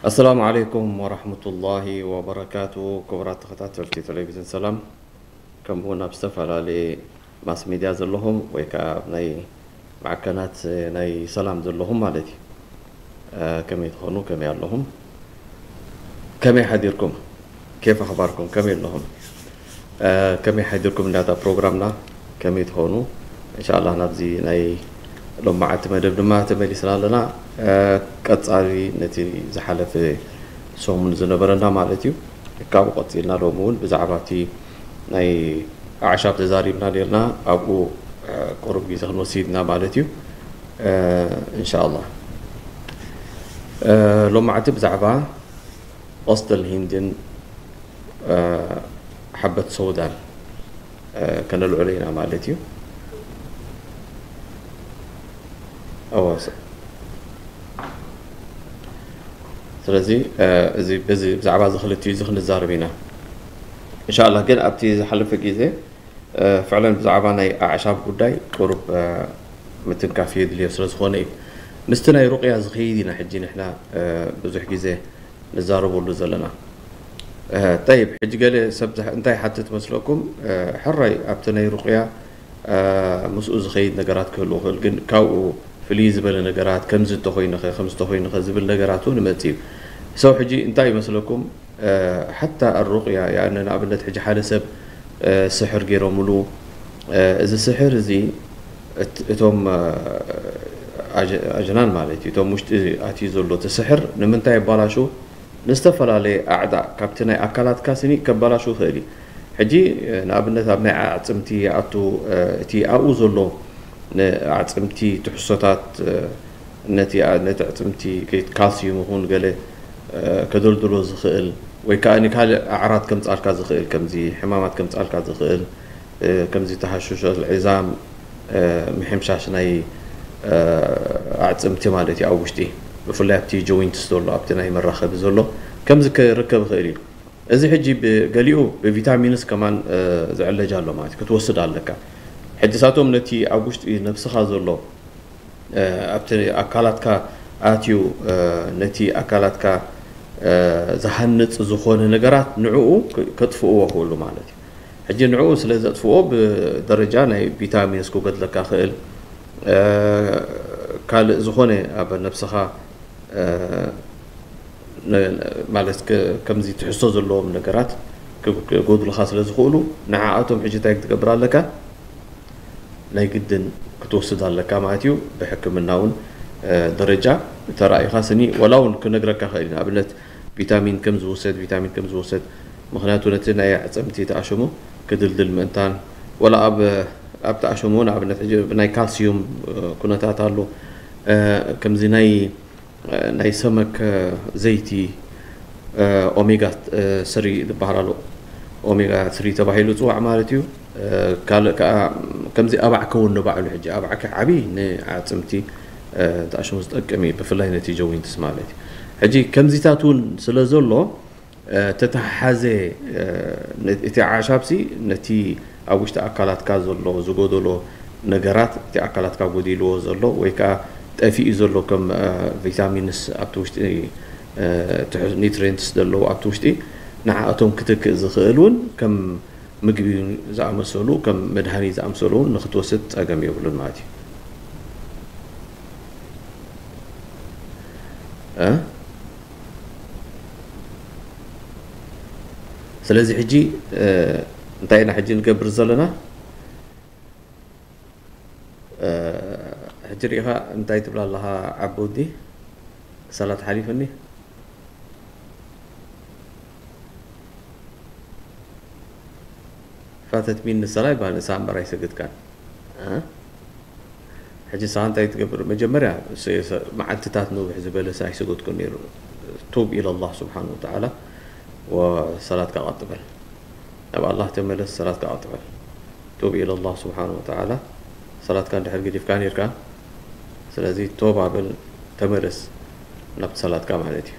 ኣሰላሙ ዓለይኩም ወራህመቱላሂ ወበረካቱ። ክቡራት ተኸታተልቲ ቴሌቪዝን ሰላም፣ ከምኡ እውን ኣብ ዝተፈላለየ ማስ ሚድያ ዘለኹም ወይ ከዓ ኣብ ናይ ማዕከናት ናይ ሰላም ዘለኹም ማለት እዩ። እ፣ ከመይ ትኾኑ? ከመይ ኣለኹም? ከመይ ሓዲርኩም? ኬፍ ኣኽባርኩም? ከመይ ኣለኹም? እ፣ ከመይ ሓዲርኩም? እንዳታ ፕሮግራምና ከመይ ትኾኑ? እንሻላ ናብዚ ናይ ሎም መዓልቲ መደብ ድማ ተመሊስና ኣለና። እ፣ ቀጻሊ ነቲ ዝሓለፈ ሰሙን ዝነበረና ማለት እዩ። ካብኡ ቀጺልና ሎም እውን ብዛዕባ እቲ ናይ ኣዕሻብ ተዛሪብና ነርና። ኣብኡ፣ እ፣ ቁሩብ ግዜ ክንወስድ ኢና ማለት እዩ። እ፣ እንሻላ። እ፣ ሎም መዓልቲ ብዛዕባ ቀስደል ሂንድን፣ እ፣ ሓበት ሰውዳን፣ እ፣ ከነልዕሎ ኢና ማለት እዩ። እወ፣ ስ-፣ ስለዚ፣ እ፣ እዚ፣ በዚ፣ ብዛዕባ እዚ ክልቲኡ እዚ ክንዛረብ ኢና። እንሻላ ግን ኣብቲ ዝሓለፈ ግዜ፣ እ፣ ፍዕለን ብዛዕባ ናይ ኣዕሻብ ጉዳይ ቁሩብ፣ እ፣ ምትንካፍ የድልዮ ስለ ዝኾነ እዩ። ምስቲ ናይ ሩቕያ ዝኸይድ ኢና ሕጂ ንሕና፣ እ፣ ብዙሕ ግዜ ንዛረበሉ ዘለና። እ፣ ጠይብ፣ ሕጂ ገለ ሰብ ዝሓ-፣ እንታይ ሓትት መስለኩም? እ፣ ሕራይ ኣብቲ ናይ ሩቕያ፣ እ፣ ምስኡ ዝኸይድ ነገራት ክህልው ይኽእል፣ ግን ካብኡ ፍልይ ዝበለ ነገራት፣ ከምዚ እንተኾይንኸ፣ ከምዚ እንተኾይንኸ ዝብል ነገራት እውን ይመጽእ እዩ። ሰው ሕጂ እንታይ ይመስለኩም? እ፣ ሓታ ኣሩቕያ፣ ያነ ንኣብነት ሕጂ ሓደ ሰብ፣ እ፣ ስሕር ገይሮምሉ፣ እ፣ እዚ ስሕር እዚ እት-፣ እቶም፣ እ፣ ኣጀ-፣ ኣጀናን ማለት እዩ፣ እቶም ውሽጢ ኣትዩ ዘሎ እቲ ስሕር ንምንታይ የባላሹ? ንዝተፈላለየ ኣዕዳእ ካብቲ ናይ ኣካላትካ ስኒ ከባላሹ ይኽእል እዩ። ሕጂ፣ እ፣ ንኣብነት ኣብ ናይ ኣዕጽምቲ ይኣቱ፣ እ፣ እቲ ኣብኡ ዘሎ ንኣዕጽምቲ ትሕዝቶታት፣ እ፣ ነቲ፣ እ፣ ነቲ ኣዕጽምቲ ከይት-፣ ካልሲዩም ይኹን ገለ፣ እ፣ ከደልድሎ ዝኽእል ወይ ከኣ ካልእ ኣዕራድ ከምጻልካ ዝኽእል፣ ከምዚ ሕማማት ከምጻልካ ዝኽእል፣ እ፣ ከምዚ ተሃሹሸል ዒዛም፣ እ፣ ምሕምሻሽ ናይ፣ እ፣ ኣዕጽምቲ ማለት እዩ ኣብ ውሽጢ፣ ብፍላይ ኣብቲ ጆይንትስ ዘሎ፣ ኣብቲ ናይ መራኸቢ ዘሎ ከምዚ ክርከብ ይኽእል እዩ። እዚ ሕጂ ብገሊኡ ብቪታሚንስ ከማን፣ እ፣ ዝዕለጅ ኣሎ ማለት እዩ፣ ክትወስድ ኣለካ። ሕጂ ሳቶም ነቲ ኣብ ውሽጢ ነብስኻ ዘሎ፣ እ፣ ኣብቲ ኣካላትካ ኣትዩ፣ እ፣ ነቲ ኣካላትካ፣ እ፣ ዝሃንጽ ዝኾነ ነገራት ንዕኡ ክ-፣ ከጥፍእዎ ክእሉ ማለት እዩ። ሕጂ ንዕኡ ስለ ዘጥፍኦ ብደረጃ ናይ ቪታሚንስ ክጎድለካ ክእል፣ እ፣ ካልእ ዝኾነ ኣብ ነብስኻ፣ እ፣ ነ-፣ ማለት ከ-፣ ከምዚ ትሕዝቶ ዘለዎም ነገራት ክብ-፣ ክጎድሉኻ ስለ ዝኽእሉ፣ ንዓኣቶም ሕጂ እንታይ ክትገብር ኣለካ? ናይ ግድን ክትወስድ ኣለካ ማለት እዩ። ብሕክምና እውን፣ እ፣ ደረጃ ተራኢኻ ስኒ፣ ወላ እውን ክነግረካ ክእል እዩ። ንኣብነት ቪታሚን ከም ዝውሰድ፣ ቪታሚን ከም ዝውሰድ፣ ምኽንያቱ ነቲ ናይ ኣዕጽምቲ ተኣሽሙ ክድልድል ምእንታን፣ ወላ ኣብ፣ ኣብ ተኣሽሙ ንኣብነት ሕጂ ብናይ ካልሲዩም፣ እ፣ ኩነታት ኣሎ። እ፣ ከምዚ ናይ፣ እ፣ ናይ ሰመክ፣ እ፣ ዘይቲ፣ እ፣ ኦሜጋ፣ እ፣ ስሪ ዝበሃል ኣሎ። ኦሜጋ ስሪ ተባሂሉ ዝጽዋዕ ማለት እዩ። እ፣ ካልእ ከኣ ከምዚ ኣባዕ ከውን ንባዕሉ ሕጂ ኣባዕ ከ ዓቢ ንኣዕጽምቲ፣ እ፣ ተኣሽሙ ዝጠቅም እዩ፣ ብፍላይ ነቲ ጆዊንትስ ማለት እዩ። ሕጂ ከምዚታት እውን ስለ ዘሎ፣ እ፣ ተተሓሓዘ፣ እ፣ ነ-፣ እቲ ኣዕሻብሲ ነቲ ኣብ ውሽጢ ኣካላትካ ዘሎ ዝጎደሎ ነገራት፣ እቲ ኣካላትካ ጎዲልዎ ዘሎ ወይ ከኣ ጠፊኡ ዘሎ ከም፣ እ፣ ቪታሚንስ ኣብቲ ውሽጢ፣ እ፣ ትሕዝ-፣ ኒትሪየንትስ ዘለዉ ኣብቲ ውሽጢ ንዓኣቶም ክትክእ ዝኽእል እውን ከም ምግቢ ዝኣመሰሉ፣ ከም መድሃኒት ዝኣመሰሉ እውን ንክትወስድ ጸገም የብሉን ማለት እዩ። እ? ስለዚ ሕጂ፣ እ፣ እንታይ ኢና ሕጂ ንገብር ዘለና? እ፣ ሕጂ ርኢኻ እንታይ ትብል ኣለኻ ዓቢ ወዲ? ሰላት ሓሊፍኒ? ፋተት ሚኒ ሰላ ይበሃል፣ ንስኻ እምበር ኣይሰገድካን። እ? ሕጂ ንስኻ እንታይ ትገብር? መጀመርያ ስ-፣ ስ-፣ መዓልትታት ነዊሕ ዝበለ ስ-፣ ኣይሰገድኩን ነይሩ። ቱብ ኢለላህ ስብሓን ወተዓላ ወሰላትካ ቀጥበል። ናብ ኣላህ ተመለስ፣ ሰላትካ ቀጥበል። ቱብ ኢለላህ ስብሓን ወተዓላ። ሰላትካ እንድሕር ገዲፍካ ነይርካ፣ ስለዚ ቶባ በል፣ ተመለስ ናብቲ ሰላትካ ማለት እዩ።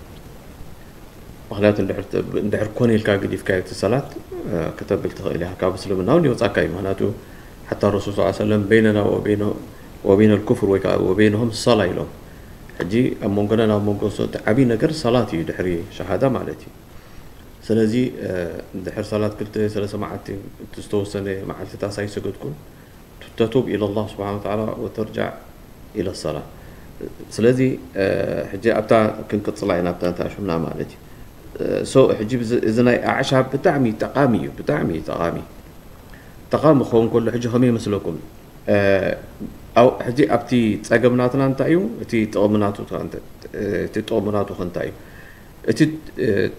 ምኽንያቱ እንድሕር ተ-፣ እንድሕር ኮነ ኢልካ ገዲፍካዮ እቲ ሰላት፣ እ፣ ክተብል ትኽእል ኢኻ። ካብ እስልምና እውን ይወጻካ እዩ። ምኽንያቱ ሓታ ረሱል ሰለላሁ ዐለይሂ ወሰለም በይነና ወበይነ-፣ ወበይነ ልኩፍር ወይ ከዓ ወበይነሁም ሰላ ኢሎም። ሕጂ ኣብ መንጎና ናብ መንጎ ሰ-፣ እቲ ዓብዪ ነገር ሰላት እዩ፣ ድሕሪ ሸሃዳ ማለት እዩ። ስለዚ ድሕሪ ሰላት ክልተ ሰለስተ መዓልቲ፣ እቲ ዝተወሰነ መዓልትታት ኣይሰገድኩን፣ ተቱብ ኢለ ኣላህ ስብሓን ወተዓላ ወተርጃዕ ኢለ ሰላ። ስለዚ ሕጂ ኣብታ ክንቅፅላ ኢና፣ ኣብታ እንተኣሽምና ማለት እዩ። ሶ ሕጂ እዚ ናይ ኣዕሻብ ብጣዕሚ ጠቓሚ እዩ፣ ብጣዕሚ እዩ ጠቓሚ። ጠቓሚ ክኸውን ከሎ ሕጂ ከመይ ይመስለኩም? ሕጂ ኣብቲ ጸገም ናትና እንታይ እዩ? እቲ ጥቕሚ ናቱ ከ እንታይ እዩ? እቲ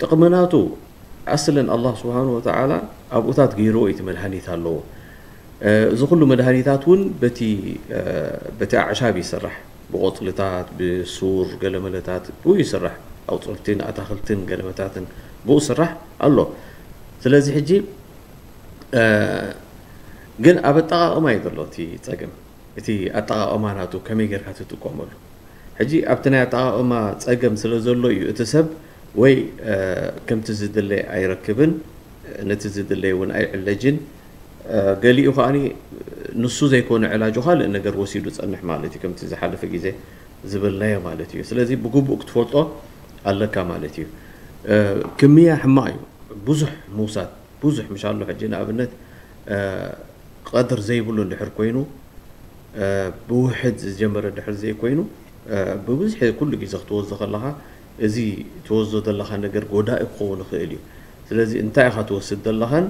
ጥቕሚ ናቱ ኣስለን ኣላህ ስብሓን ወተዓላ ኣብኡታት ገይርዎ እዩ፣ እቲ መድሃኒት ኣለዎ። እዚ ኩሉ መድሃኒታት እውን በቲ ኣዕሻብ ይስራሕ፣ ብቆፅልታት፣ ብሱር፣ ገለመለታት ብኡ ይስራሕ፣ ኣውፅልትን ኣታክልትን ገለመታትን ብኡ ስራሕ ኣሎ። ስለዚ ሕጂ ግን ኣብ ኣጠቓቕማ እዩ ዘሎ እቲ ጸገም። እቲ ኣጠቓቕማ ናቱ ከመይ ጌርካ ትጥቀመሉ? ሕጂ ኣብቲ ናይ ኣጠቓቕማ ጸገም ስለ ዘሎ እዩ እቲ ሰብ ወይ ከምቲ ዝድለ ኣይረክብን፣ ነቲ ዝድለ እውን ኣይዕለጅን። ገሊኡ ከኣ ንሱ ዘይኮነ ዕላጁ ካልእ ነገር ወሲዱ ጸንሕ ማለት እዩ፣ ከምቲ ዝሓለፈ ግዜ ዝበልናዮ ማለት እዩ። ስለዚ ብግቡእ ክትፈልጦ ኣለካ ማለት እዩ። ክምያ ሕማቕ እዩ። ብዙሕ ምውሳድ ብዙሕ ምሽ ኣሎ። ሕጂ ንኣብነት ቀድር ዘይብሉ እንድሕር ኮይኑ፣ ብውሕድ ዝጀመረ ድሕር ዘይኮይኑ፣ ብብዝሒ ኩሉ ግዜ ክትወስዶ ከለኻ፣ እዚ ትወስዶ ዘለኻ ነገር ጎዳኢ ክኸውን ይኽእል እዩ። ስለዚ እንታይ ኢኻ ትወስድ ዘለኻን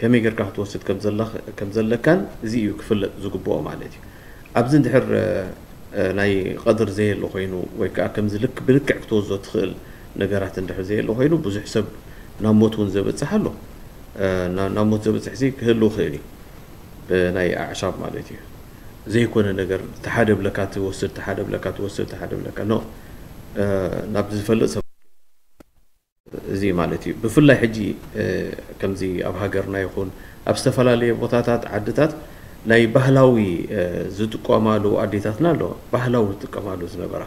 ከመይ ጌርካ ክትወስድ ከም ዘለኽ-፣ ከም ዘለካን እዚ እዩ ክፍለጥ ዝግብኦ ማለት እዩ። ኣብዚ እንድሕር ናይ ቀድር ዘየሎ ኮይኑ ወይ ከዓ ከምዚ ልክ-፣ ብልክዕ ክትወስዶ ትኽእል ነገራት እንድሕር ዘየሎ ኮይኑ፣ ብዙሕ ሰብ ናብ ሞት እውን ዘበፅሕ ኣሎ። ና-፣ ናብ ሞት ዘበፅሕ ሲ ክህሉ ይኽእል እዩ። ብናይ ኣዕሻብ ማለት እዩ። ዘይኮነ ነገር ተሓደ ብለካ ትወስድ፣ ተሓደ ብለካ ትወስድ፣ ተሓደ ብለካ ኖ፣ ናብ ዝፈልጥ ሰብ እዚ ማለት እዩ። ብፍላይ ሕጂ ከምዚ ኣብ ሃገርና ይኹን ኣብ ዝተፈላለየ ቦታታት፣ ዓድታት ናይ ባህላዊ ዝጥቀማሉ ኣዴታትና ኣለዋ፣ ባህላዊ ዝጥቀማሉ ዝነበራ።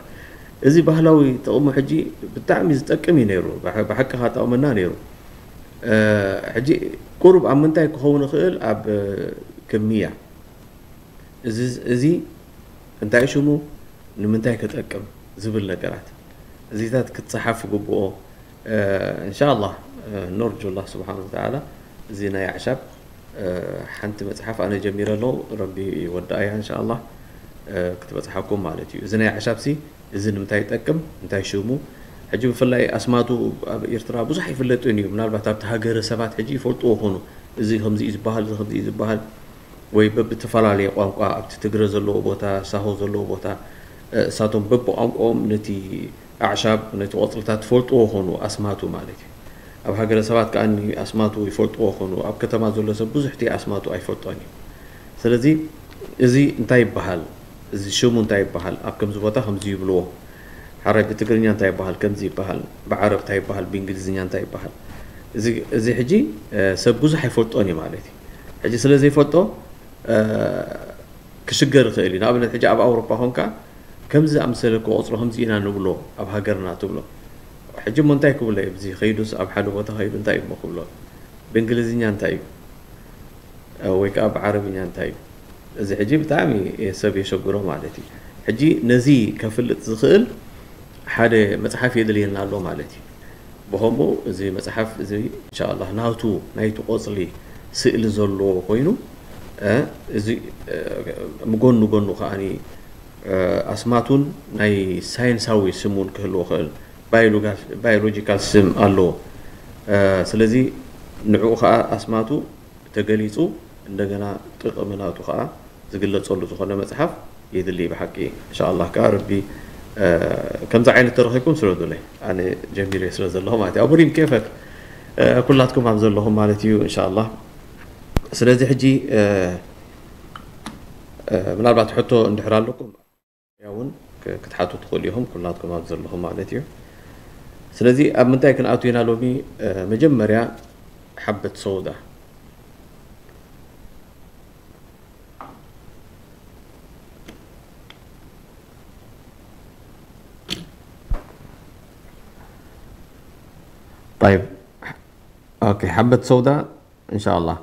እዚ ባህላዊ ጥቕሙ ሕጂ ብጣዕሚ ዝጠቅም እዩ ነይሩ፣ ብሓ-፣ ብሓቂ ከጠቕመና ነይሩ። ሕጂ ቁሩብ ኣብ ምንታይ ክኸውን ይኽእል? ኣብ ክምያ። እዚ፣ እዚ እንታይ ሽሙ? ንምንታይ ክጠቅም ዝብል ነገራት። እዚታት ክትፀሓፍ ግብኦ። እንሻላህ፣ ነርጁላህ ስብሓን ወተዓላ፣ እዚ ናይ ኣዕሻብ ሓንቲ መፅሓፍ ኣነ ጀሚረ ኣለዉ፣ ረቢ ይወድኣያ እንሻላህ፣ ክትበፅሓኩም ማለት እዩ። እዚ ናይ ኣዕሻብ ሲ እዚ ንምንታይ ይጠቅም? እንታይ ሽሙ? ሕጂ ብፍላይ ኣስማቱ ኣብ ኤርትራ ብዙሕ ኣይፍለጥን እዩ። ምናልባት ኣብቲ ሃገረ ሰባት ሕጂ ይፈልጥዎ ይኾኑ። እዚ ከምዚ እዩ ዝበሃል፣ እዚ ከምዚ እዩ ዝበሃል። ወይ በብተፈላለየ ቋንቋ ኣብቲ ትግረ ዘለዎ ቦታ፣ ሳሆ ዘለዎ ቦታ፣ እሳቶም በብቋንቋኦም ነቲ ኣዕሻብ፣ ነቲ ቆጽልታት ትፈልጥዎ ይኾኑ፣ ኣስማቱ ማለት እዩ። ኣብ ሃገረ ሰባት ከኣ ኣስማቱ ይፈልጥዎ ይኾኑ። ኣብ ከተማ ዘሎ ሰብ ብዙሕ እቲ ኣስማቱ ኣይፈልጦን እዩ። ስለዚ እዚ እንታይ ይበሃል? እዚ ሽሙ እንታይ ይበሃል? ኣብ ከምዚ ቦታ ከምዚ ይብልዎ። ሓራይ ብትግርኛ እንታይ ይበሃል? ከምዚ ይበሃል። ብዓረብ እንታይ ይበሃል? ብእንግሊዝኛ እንታይ ይበሃል? እዚ፣ እዚ ሕጂ፣ እ፣ ሰብ ብዙሕ ኣይፈልጦን እዩ ማለት እዩ። ሕጂ ስለ ዘይፈልጦ፣ እ፣ ክሽገር ይኽእል እዩ። ንኣብነት ሕጂ ኣብ ኣውሮፓ ኾንካ ከምዚ ዝኣመሰለ ክቆጽሮ ከምዚ ኢና ንብሎ ኣብ ሃገርና ትብሎ። ሕጂ እሞ እንታይ ክብሎ እዩ? እዚ ከይዱስ ኣብ ሓደ ቦታ ከይዱ እንታይ እዩ እሞ ክብሎ? ብእንግሊዝኛ እንታይ እዩ? ወይ ከዓ ብዓረብኛ እንታይ እዩ? እዚ ሕጂ ብጣዕሚ ሰብ የሸግሮ ማለት እዩ። ሕጂ ነዚ ከፍልጥ ዝኽእል ሓደ መጽሓፍ የድልየና ኣሎ ማለት እዩ። ብኸምኡ እዚ መጽሓፍ እዚ እንሻላህ ናቱ ናይቲ ቆጽሊ ስእሊ ዘለዎ ኮይኑ፣ እ፣ እዚ፣ እ፣ ጎኑ ጎኑ ከኣኒ፣ እ፣ ኣስማቱን ናይ ሳይንሳዊ ስሙን ክህልዎ ክእል፣ ባዮሎጋ-፣ ባዮሎጂካል ስም ኣለዎ። እ፣ ስለዚ ንዕኡ ከኣ ኣስማቱ ተገሊጹ፣ እንደገና ጥቕሚ ናቱ ከኣ ዝግለጸሉ ዝኾነ መጽሓፍ የድሊ ብሓቂ። እንሻላህ ከኣ ረቢ፣ እ፣ ከምዚ ዓይነት ተረኺብኩም ስረዱለይ። ኣነ ጀሚረ ስለ ዘለኹ ማለት እዩ። ኣቡሪም ኬፈክ? እ፣ ኩላትኩም ኣብ ዘለኹም ማለት እዩ፣ እንሻላህ። ስለዚ ሕጂ፣ እ፣ እ፣ ምናልባት ሕቶ እንድሕር ኣለኩም፣ ያ እውን ክ-፣ ክትሓቱ ትኽእሉ ኢኹም፣ ኩላትኩም ኣብ ዘለኹም ማለት እዩ። ስለዚ ኣብ ምንታይ ክንኣቱ ኢና ሎሚ? እ፣ መጀመርያ ሓበት ሰውዳ። طيب. ኦኬ፣ ሓበት ሰውዳ እንሻላህ።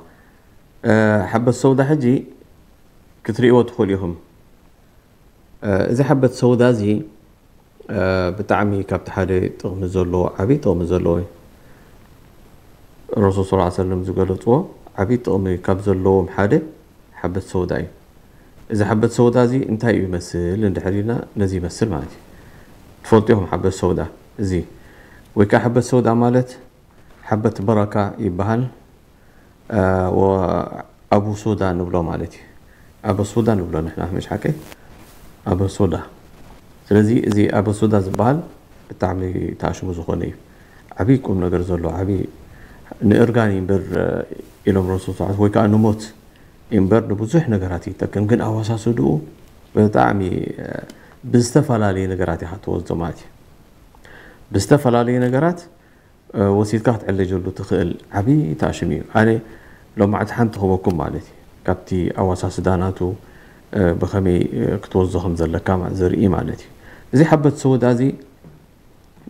እ፣ ሓበት ሰውዳ ሕጂ ክትርእይዎ ትኽእሉ ኢኹም። እ፣ እዚ ሓበት ሰውዳ እዚ ብጣዕሚ ካብቲ ሓደ ጥቕሚ ዘለዎ፣ ዓብዪ ጥቕሚ ዘለዎ እዩ። ረሱል ሰለላሁ ዐለይሂ ወሰለም ዝገለፅዎ ዓብዪ ጥቕሚ ካብ ዘለዎም ሓደ ሓበት ሰውዳ እዩ። እዚ ሓበት ሰውዳ እዚ እንታይ እዩ ይመስል እንድሕር ኢልና፣ ነዚ ይመስል ማለት እዩ። ትፈልጡ ኢኹም ሓበት ሰውዳ እዚ፣ ወይ ከዓ ሓበት ሰውዳ ማለት ሓበት በረካ ይበሃል። ኣቡ ሶዳ ንብሎ ማለት እዩ። ኣበ ሶዳ ንብሎ ንሕና፣ መሽ ሓቀይ ኣበ ሶዳ። ስለዚ እዚ ኣበ ሶዳ ዝበሃል ብጣዕሚ ተኣሽሙ ዝኾነ እዩ። ዓብዪ ቁም ነገር ዘሎ፣ ዓብዪ ንእርጋን እምበር ኢሎም ረሱል ሰለላሁ ዐለይሂ ወሰለም፣ ወይ ከዓ ንሞት እምበር ንብዙሕ ነገራት ይጠቅም። ግን ኣወሳስድኡ ብጣዕሚ ብዝተፈላለየ ነገራት ኢኻ ትወስዶ ማለት እዩ። ብዝተፈላለየ ነገራት ወሲድካ ክትዕለጀሉ ትኽእል ዓብዪ ተኣሽም እዩ። ኣነ ሎማዕቲ ሓንቲ ክበኩም ማለት እዩ፣ ካብቲ ኣወሳስዳ ናቱ ብኸመይ ክትወስዶ ከም ዘለካ ዘርኢ ማለት እዩ። እዚ ሓበት ሰወዳ እዚ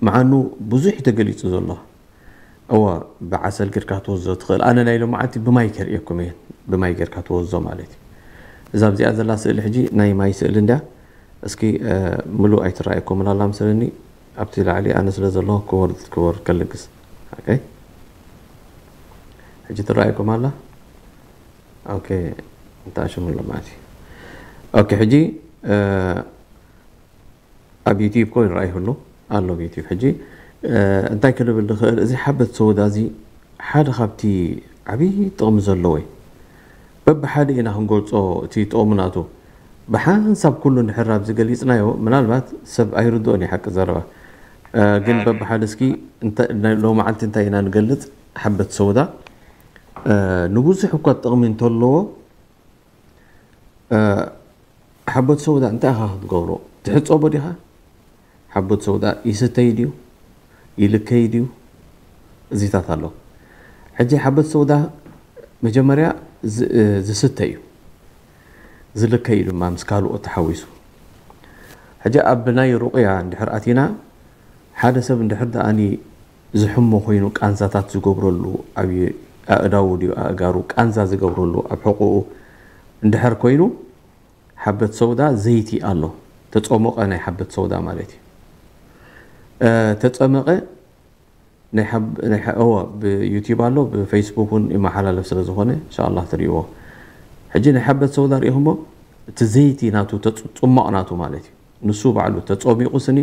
መዓኑ ብዙሕ እዩ ተገሊጹ ዘሎ። እወ፣ ብዓሰል ጌርካ ትወስዶ ትኽእል። ኣነ ናይ ሎማዕቲ ብማይ ከርእየኩም እየ፣ ብማይ ጌርካ ትወስዶ ማለት እዩ። እዛ ኣብዚኣ ዘላ ስእሊ ሕጂ ናይ ማይ ስእሊ እንድያ። እስኪ ምሉእ ኣይትረኣየኩምን ኣላ መሰለኒ። ኣብቲ ላዕሊ ኣነ ስለ ዘለኹ ክወርድ ክወርድ ከልግስ። ኦኬ፣ ሕጂ ትረኣየኩም ኣላ። ኦኬ፣ እንተኣሽሙ ኣሎ ማለት እዩ። ኦኬ፣ ሕጂ ኣብ ዩቲዩብ ኮ ይረኣ ይህሉ ኣሎ። ኣብ ዩቲዩብ ሕጂ እንታይ ክንብል ንኽእል? እዚ ሓበት ሰወዳ እዚ ሓደ ካብቲ ዓብዪ ጥቕሚ ዘለዎ እዩ። በብሓደ ኢና ክንገልጾ እቲ ጥቕሚ ናቱ። ብሓንሳብ ኩሉ እንድሕር ኣብዚ ገሊጽናዮ፣ ምናልባት ሰብ ኣይርድኦን እዩ ሓቂ ዘረባ። ግን በብሓደ እስኪ ሎመዓልቲ እንታይ ኢና ንገልጽ? ሓበት ሰውዳ ንብዙሕ እኳ ጥቕሚ እንተለዎ፣ ሓቦት ሰውዳ እንታይ ኢኻ ክትገብሮ? ትሕጸቦ ዲኻ? ሓቦት ሰውዳ ይስተይ ድዩ? ይልከይ ድዩ? እዚታት ኣሎ። ሕጂ ሓቦት ሰውዳ መጀመርያ ዝስተ እዩ። ዝልከይ ድማ ምስ ካልኦት ተሓዊሱ። ሕጂ ኣብ ናይ ሩቕያ እንድሕር ኣቲና፣ ሓደ ሰብ እንድሕር ደኣኒ ዝሕሞ ኮይኑ ቃንዛታት ዝገብረሉ፣ ኣብ ኣእዳዉ ድዩ ኣእጋሩ ቃንዛ ዝገብረሉ ኣብ ሕቑኡ እንድሕር ኮይኑ፣ ሓበት ሰውዳ ዘይቲ ኣሎ። ተጸሞቐ ናይ ሓበት ሰውዳ ማለት እዩ። ተጸመቐ ናይ ሓብ-፣ ናይ ሓ-፣ እወ፣ ብዩቲዩብ ኣሎ፣ ብፌስቡክ እውን ይመሓላለፍ ስለ ዝኾነ፣ እንሻኣላህ ትርእይዎ። ሕጂ ናይ ሓበት ሰውዳ ርኢኹሞ፣ እቲ ዘይቲ ናቱ፣ ተጽ-፣ ጽሟቕ ናቱ ማለት እዩ። ንሱ ባዕሉ ተጸሚቑ ስኒ፣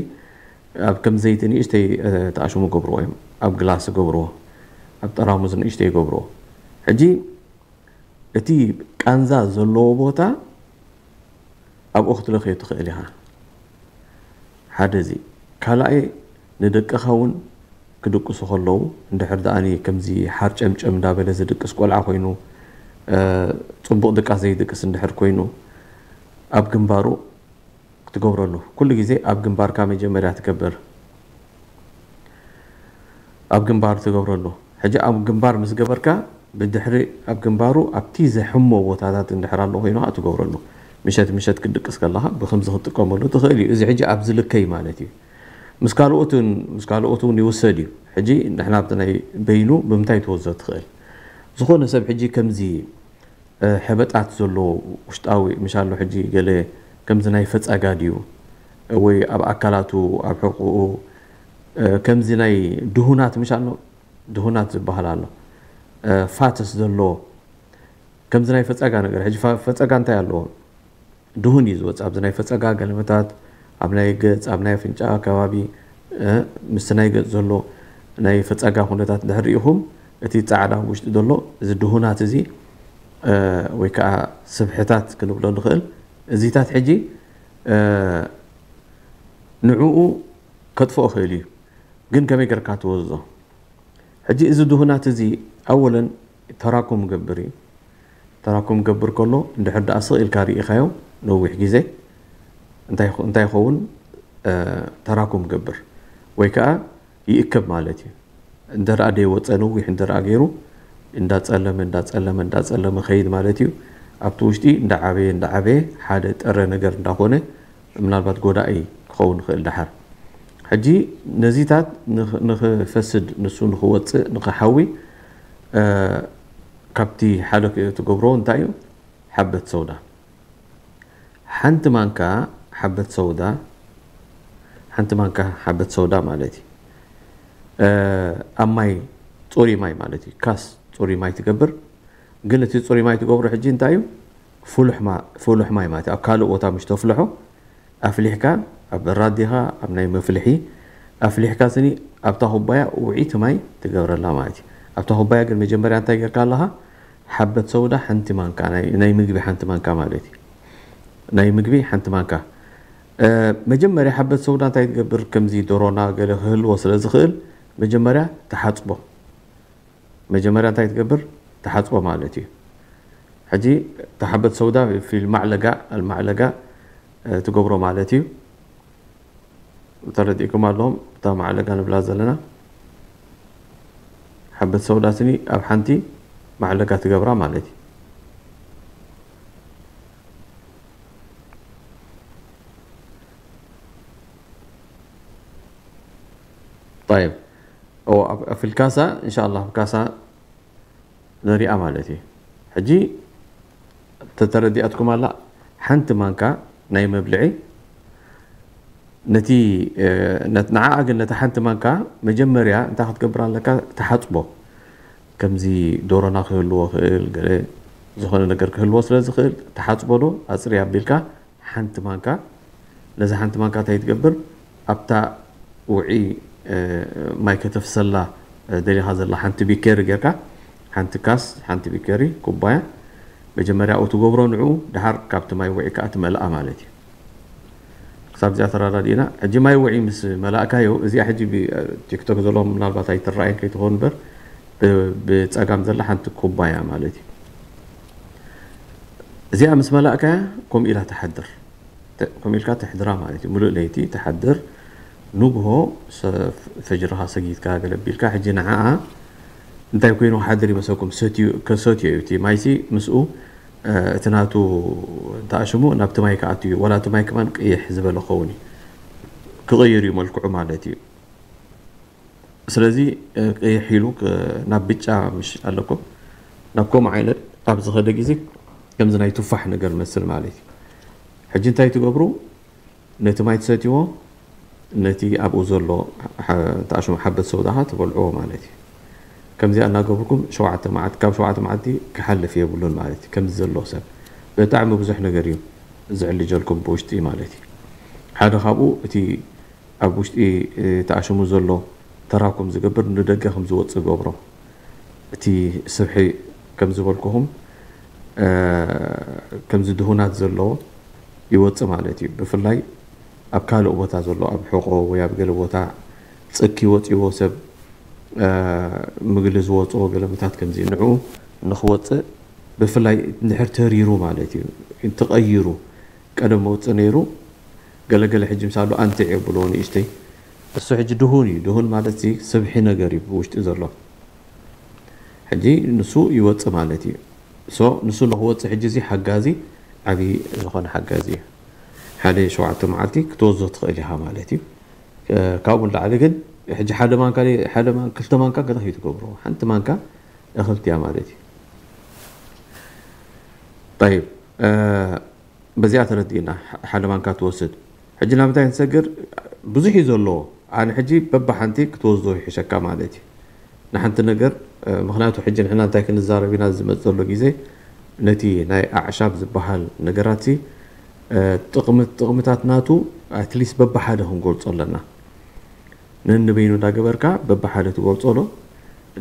ኣብ ከም ዘይቲ ንእሽተይ፣ እ፣ ተኣሽሙ ገብርዎ እዮም። ኣብ ግላስ ገብርዎ፣ ኣብ ጠራሙዝ ንእሽተይ ገብርዎ። ሕጂ እቲ ቃንዛ ዘለዎ ቦታ ኣብኡ ክትለኽዮ ትኽእል ኢኻ። ሓደ እዚ። ካልኣይ፣ ንደቅኻ እውን ክድቅሱ ከለዉ፣ እንድሕር ደኣኒ ከምዚ ሓርጨምጨም እንዳበለ ዝድቅስ ቆልዓ ኮይኑ፣ እ፣ ጽቡቕ ድቃስ ዘይድቅስ እንድሕር ኮይኑ፣ ኣብ ግንባሩ ክትገብረሉ። ኩሉ ግዜ ኣብ ግንባርካ መጀመርያ ትገብር። ኣብ ግንባር ትገብረሉ። ሕጂ ኣብ ግንባር ምስ ገበርካ፣ ብድሕሪ ኣብ ግንባሩ ኣብቲ ዘሕሞ ቦታታት እንድሕር ኣሎ ኮይኑ ከዓ ትገብረሉ። ምሸት ምሸት ክትድቅስ ከለኻ ብኸምዚ ክትጥቀመሉ ትኽእል እዩ። እዚ ሕጂ ኣብዚ ልከይ ማለት እዩ። ምስ ካልኦትን፣ ምስ ካልኦት እውን ይውሰድ እዩ። ሕጂ ንሕና ኣብቲ ናይ በይኑ ብምንታይ ትወስዶ ትኽእል? ዝኾነ ሰብ ሕጂ ከምዚ እ፣ ሕበጣት ዘሎ ውሽጣዊ ምሽ ኣሎ። ሕጂ ገለ ከምዚ ናይ ፈጸጋ ድዩ ወይ ኣብ ኣካላቱ፣ ኣብ ሕቑኡ፣ እ፣ ከምዚ ናይ ድሁናት ምሽ ኣሎ፣ ድሁናት ዝበሃል ኣሎ፣ እ፣ ፋትስ ዘሎ ከምዚ ናይ ፈጸጋ ነገር። ሕጂ ፈ-፣ ፈጸጋ እንታይ ኣለዎ? ድሁን እዩ ዝወጽእ። ኣብዚ ናይ ፈጸጋ ገልምታት፣ ኣብ ናይ ገጽ፣ ኣብ ናይ ኣፍንጫ ከባቢ፣ እ፣ ምስቲ ናይ ገጽ ዘሎ ናይ ፈጸጋ ኩነታት እንድሕር ርኢኹም፣ እቲ ጻዕዳ ኣብ ውሽጢ ዘሎ፣ እዚ ድሁናት እዚ፣ እ፣ ወይ ከኣ ስብሕታት ክንብሎ ንኽእል፣ እዚታት ሕጂ፣ እ፣ ንዕኡ ከጥፍኦ ክእል እዩ። ግን ከመይ ጌርካ ትወዝዞ? ሕጂ እዚ ድሁናት እዚ ኣወለን ተራኩም ገብር እዩ። ተራኩም ገብር ከሎ እንድሕር ደኣ ስቕ ኢልካ ርኢኻዮ ነዊሕ ግዜ እንታይ ይኸ-፣ እንታይ ይኸውን? እ፣ ተራኩም ገብር ወይ ከኣ ይእከብ ማለት እዩ። እንተ ደኣ ደይወጸ ነዊሕ እንተ ደኣ ገይሩ እንዳጸለመ፣ እንዳጸለመ፣ እንዳጸለመ ኸይድ ማለት እዩ። ኣብቲ ውሽጢ እንዳዓበየ፣ እንዳዓበየ ሓደ ጥረ ነገር እንዳኾነ ምናልባት ጎዳኢ ክኸውን ይኽእል ደሓር። ሕጂ ነዚታት ንኽ-፣ ንኽፈስድ፣ ንሱ ንኽወጽእ፣ ንኽሓዊ፣ እ፣ ካብቲ ሓደ ክ-፣ ትገብሮ እንታይ እዩ? ሓበት ሰውዳ። ሓንቲ ማንካ ሓበት ሰውዳ ሓንቲ ማንካ ሓበት ሶዳ ማለት እዩ። ኣብ ማይ፣ ፅሩይ ማይ ማለት እዩ። ካስ ፅሩይ ማይ ትገብር። ግን እቲ ፅሩይ ማይ ትገብሮ ሕጂ እንታይ እዩ? ፍሉሕ ማይ ማለት እዩ። ኣብ ካልእ ቦታ ምሽ ተፍልሖ ኣፍሊሕካ፣ ኣብ በራድ ዲኻ ኣብ ናይ መፍልሒ ኣፍሊሕካ ስኒ ኣብታ ኩባያ ውዒቲ ማይ ትገብረላ ማለት እዩ። ኣብታ ኩባያ ግን መጀመርያ እንታይ ጌርካ ኣለኻ? ሓበት ሰውዳ ሓንቲ ማንካ፣ ናይ ምግቢ ሓንቲ ማንካ ማለት እዩ። ናይ ምግቢ ሓንቲ ማንካ። መጀመርያ ሓበት ሰውዳ እንታይ ትገብር? ከምዚ ዶሮና ገለ ክህልዎ ስለ ዝኽእል መጀመርያ ተሓጽቦ። መጀመርያ እንታይ ትገብር? ተሓጽቦ ማለት እዩ። ሕጂ ተሓበት ሰውዳ ፊል ማዕለጋ ኣልማዕለጋ ትገብሮ ማለት እዩ። ተረዲእኩም ኣለኹም? እታ ማዕለጋ ንብላ ዘለና ሓበት ሰውዳ ስኒ ኣብ ሓንቲ ማዕለጋ ትገብራ ማለት እዩ። طيب، ኣብ ፊል ካሳ እንሻላ ኣብ ካሳ ነሪኣ ማለት እዩ። ሕጂ ተተረዲኣትኩም ኣላ። ሓንቲ ማንካ ናይ መብልዒ ነቲ ንዓኣ ግን ነቲ ሓንቲ ማንካ መጀመርያ እንታይ ክትገብር ኣለካ? ተሓጽቦ። ከምዚ ዶሮና ክህልዎ ክእል ገለ ዝኾነ ነገር ክህልዎ ስለ ዝኽእል ተሓጽቦ ዶ ኣጽሪ ኣቢልካ ሓንቲ ማንካ፣ ነዚ ሓንቲ ማንካ እንታይ ትገብር? ኣብታ ውዒ ማይ ከተፍሰላ ደሊኻ ዘላ ሓንቲ ቢኬሪ ጌርካ፣ ሓንቲ ካስ ሓንቲ ቢኬሪ ኩባያ መጀመርያ ኣብኡ ትገብሮ ንዕኡ፣ ድሓር ካብቲ ማይ ውዒ ከኣ ትመልኣ ማለት እዩ። ክሳብ እዚኣ ተረዳዲእና። ሕጂ ማይ ውዒ ምስ መላእካዮ፣ እዚኣ ሕጂ ቲክቶክ ዘለዎም ምናልባት ኣይትረኣየን ከይትኸውን እምበር ብጸጋም ዘላ ሓንቲ ኩባያ ማለት እዩ። እዚኣ ምስ መላእካያ ከምኡ ኢላ ትሓድር። ከምኡ ኢልካ ትሕድራ ማለት እዩ። ሙሉእ ለይቲ ትሓድር። ንግሆ ፈጅርኻ ሰጊድካ ገለ ቢልካ ሕጂ ንዓኣ እንታይ ኮይኑ ክሓድር ይመስለኩም? ከሰትዮ እዩ እቲ ማይሲ ምስኡ እቲ ናቱ እንተኣሽሙ ናብቲ ማይ ክኣቱ እዩ። ዋላ እቲ ማይ ከማን ቅይሕ ዝበለ ክኸውን እዩ። ክቕይር እዩ መልክዑ ማለት እዩ። ስለዚ ቅይሕ ኢሉ ናብ ብጫ ምሽ ኣለኩም ናብ ከምኡ ዓይነት ኣብ ዝኸደ ግዜ ከምዚ ናይ ቱፋሕ ነገር መስል ማለት እዩ። ሕጂ እንታይ ትገብሩ? ነቲ ማይ ትሰትይዎ፣ ነቲ ኣብኡ ዘሎ ተኣሽሙ ሓበት ሰውዳኻ ትበልዕዎ ማለት እዩ። ከምዚኣ እናገብርኩም ሸውዓተ መዓልቲ፣ ካብ ሸውዓተ መዓልቲ ክሓልፍ የብሉን ማለት እዩ። ከምዚ ዘሎ ሰብ ብጣዕሚ ብዙሕ ነገር እዩ ዝዕልጀልኩም ብውሽጢ ማለት እዩ። ሓደ ካብኡ እቲ ኣብ ውሽጢ ተኣሽሙ ዘሎ ተራኩም ዝገብር ንደገ ከም ዝወፅእ ገብሮ። እቲ ስብሒ ከም ዝበልኩኹም ከምዚ ድሁናት ዘለዎ ይወፅእ ማለት እዩ። ብፍላይ ኣብ ካልእ ቦታ ዘሎ ኣብ ሕቆ ወይ ኣብ ገለ ቦታ ፅኪ ወፂዎ ሰብ ምግሊ ዝወፅኦ ገለምታት ከምዚ ንዑ ንክወፅእ ብፍላይ እንድሕር ተሪሩ ማለት እዩ ተቐይሩ ቀደም መውፅእ ነይሩ። ገለገለ ሕጂ ምሳሉ ኣንትዕ የብልዎ ንእሽተይ። እሱ ሕጂ ድሁን እዩ። ድሁን ማለት እዚ ስብሒ ነገር እዩ ብውሽጢ ዘሎ። ሕጂ ንሱ ይወፅእ ማለት እዩ። ሶ ንሱ ንክወፅእ ሕጂ እዚ ሓጋዚ ዓብዪ ዝኾነ ሓጋዚ እዩ። ሓደ ሸውዓተ መዓልቲ ክትወዞ ትኽእል ኢኻ ማለት እዩ። ካብኡ ንላዕሊ ግን ሕጂ ሓደ ማንካ ሓደ ማን ክልተ ማንካ ገለ ከይትገብሮ ሓንቲ ማንካ እኽልቲ እያ ማለት እዩ። ጠይብ በዚኣ ተረዲእና ሓደ ማንካ ትወስድ። ሕጂ ናብ እንታይ ንሰግር? ብዙሕ እዩ ዘለዎ። ኣነ ሕጂ በብሓንቲ ክትወስዶ ይሕሸካ ማለት እዩ። ንሓንቲ ነገር ምክንያቱ ሕጂ ንሕና እንታይ ክንዛረብ ኢና ዝመፅ ዘሎ ግዜ ነቲ ናይ ኣዕሻብ ዝበሃል ነገራት ጥቕምታት ናቱ ኣትሊስት በብሓደ ክንገልፆ ኣለና። ነንበይኑ እንዳገበርካ በብሓደ ትገልጾ ዶ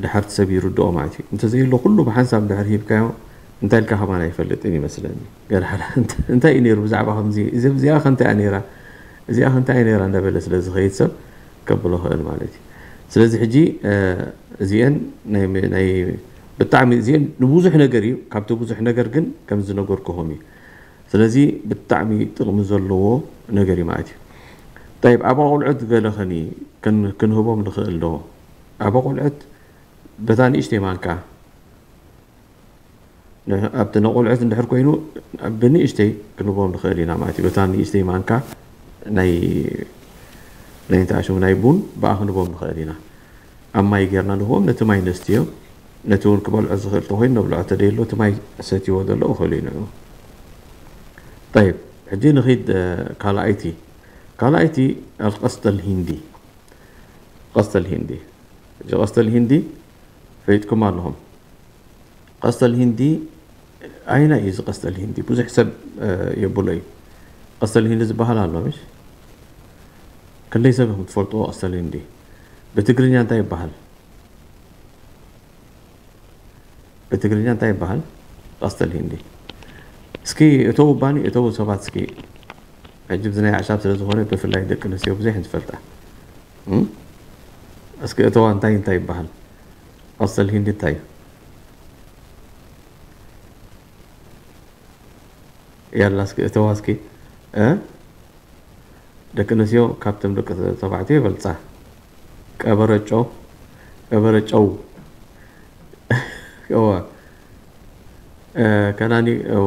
ድሓር እቲ ሰብ ይርድኦ ማለት እዩ። እንተዘየሎ ኩሉ ብሓንሳብ እንድሕር ሂብካዮ እንታይ ኢልካ ከማን ኣይፈልጥን ይመስለኒ። ገለ ሓደ እንታይ እዩ ነይሩ ብዛዕባ ከምዚ እዚ እዚኣ ከ እንታይ እያ ነይራ እዚኣ ከ እንታይ እያ ነይራ እንዳበለ ስለ ዝኸይድ ሰብ ከብሎ ይኽእል ማለት እዩ። ስለዚ ሕጂ እዚአን ናይ ናይ ብጣዕሚ እዚአን ንብዙሕ ነገር እዩ። ካብቲ ብዙሕ ነገር ግን ከም ዝነገርኩኹም እዩ። ስለዚ ብጣዕሚ ጥቕሚ ዘለዎ ነገር እዩ ማለት እዩ። ጠይብ ኣብ ኣቑልዑት ገለ ኸኒ ክንህቦም ንኽእል ዶ? ኣብ ኣቑልዑት በታ ንእሽተይ ማንካ ኣብቲ ነቑልዑት እንድሕር ኮይኑ ብንእሽተይ ክንህቦም ንኽእል ኢና ማለት እዩ። በታ ንእሽተይ ማንካ ናይ ናይ እንታይ ሽሙ ናይ ቡን ብኣ ክንህቦም ንኽእል ኢና። ኣብ ማይ ጌርና ንህቦም ነቲ ማይ ነስትዮ። ነቲ እውን ክበልዖ ዝኽእል ተኾይኑ ነብልዖ ተደይሎ እቲ ማይ ሰትይዎ ዘሎ እኽእል እዩ ንዑ። ጠይብ ሕጂ ንኺድ ካልኣይቲ ካልኣይቲ ኣልቀስተል ሂንዲ። ቀስተል ሂንዲ። እዚ ቀስተል ሂንዲ ፈሊጥኩም ኣለኹም። ቀስተል ሂንዲ ኣይና እዩ እዚ ቀስተል ሂንዲ? ብዙሕ ሰብ፣ እ፣ የብሎ እዩ። ቀስተል ሂንዲ ዝበሃል ኣሎ፣ ምሽ? ክንደይ ሰብ ኢኹም ትፈልጥዎ ቀስተል ሂንዲ? ብትግርኛ እንታይ ይበሃል? ብትግርኛ እንታይ ይበሃል? ቀስተል ሂንዲ። እስኪ እተው ባኒ፣ እተው ሰባት እስኪ። ሕጂ ብዚ ናይ ኣዕሻብ ስለ ዝኾነ ብፍላይ ደቂ ኣንስትዮ ብዙሕ እየን ዝፈልጣ። እም? እስኪ እተዋ እንታይ እንታይ ይበሃል? ቀስተል ሂንዲ እንታይ እዩ? ያላ እስኪ እተዋ እስኪ። እ? ደቂ ኣንስትዮ ካብቶም ደቂ ተባዕትዮ ይበልጻ። ቀበረጮ፣ ቀበረጨው። እወ። እ፣ ከናኒ፣ እወ።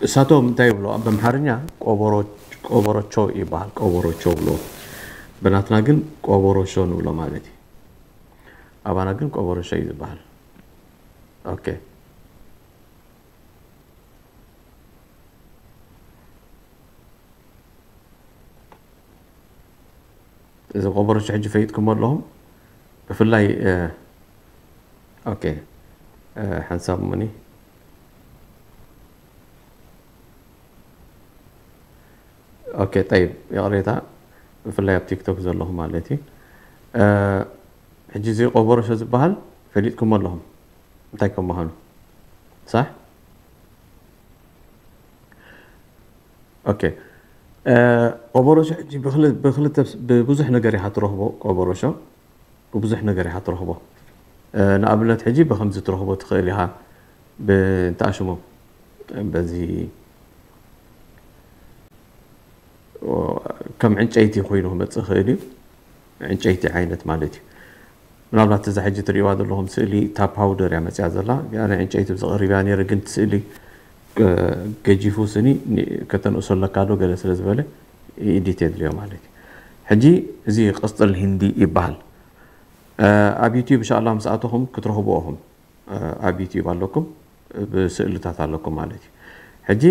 እሳቶም እንታይ ይብሎ? ኣብ ኣምሓርኛ ቆበሮ-፣ ቆበሮቾ ይበሃል። ቆበሮቾ ብሎ። ብናትና ግን ቆበሮሾ ንብሎ ማለት እዩ። ኣባና ግን ቆበሮሾ እዩ ዝበሃል። ኦኬ። እዚ ቆበሮሾ ሕጂ ፈሊጥኩሞ ኣለኹም። ብፍላይ፣ እ፣ ኦኬ፣ እ፣ ሓንሳብ እሞኒ። ኦኬ፣ ጠይብ፣ ይቕሬታ፣ ብፍላይ ኣብ ቲክቶክ ዘለኹም ማለት እዩ። እ፣ ሕጂ እዚ ቆበሮሾ ዝበሃል ፈሊጥኩሞ ኣለኹም እንታይ ከም ምዃኑ፣ ሳሕ? ኦኬ። እ፣ ቆበሮሾ ሕጂ ብኽል-፣ ብኽልተ፣ ብብዙሕ ነገር ኢኻ ትረኽቦ። ቆበሮሾ ብብዙሕ ነገር ኢኻ ትረኽቦ። እ፣ ንኣብነት ሕጂ ብኸምዚ ትረኽቦ ትኽእል ኢኻ። ብ-፣ እንታይ ሽሙ፣ በዚ ከም ዕንጨይቲ ኮይኑ ክመጽእ ይኽእል እዩ። ዕንጨይቲ ዓይነት ማለት እዩ። ምናልባት እዛ ሕጂ ትርእይዋ ዘለኹም ስእሊ እታ ፓውደር እያ መጽያ ዘላ። ኣነ ዕንጨይቲ ብዝቐርብ እያ ነይረ፣ ግን እቲ ስእሊ፣ እ፣ ገጂፉ ስኒ ኒ-፣ ከተንእሶ ኣለካ ዶ ገለ ስለ ዝበለ ኤዲት የድልዮ ማለት እዩ። ሕጂ እዚ ቀስጠል ሂንዲ ይበሃል። እ፣ ኣብ ዩቲዩብ ኢንሻኣላህ ምስ ኣተኹም ክትረኽብዎ ኢኹም። እ፣ ኣብ ዩቲዩብ ኣለኩም፣ ብስእልታት ኣለኩም ማለት እዩ። ሕጂ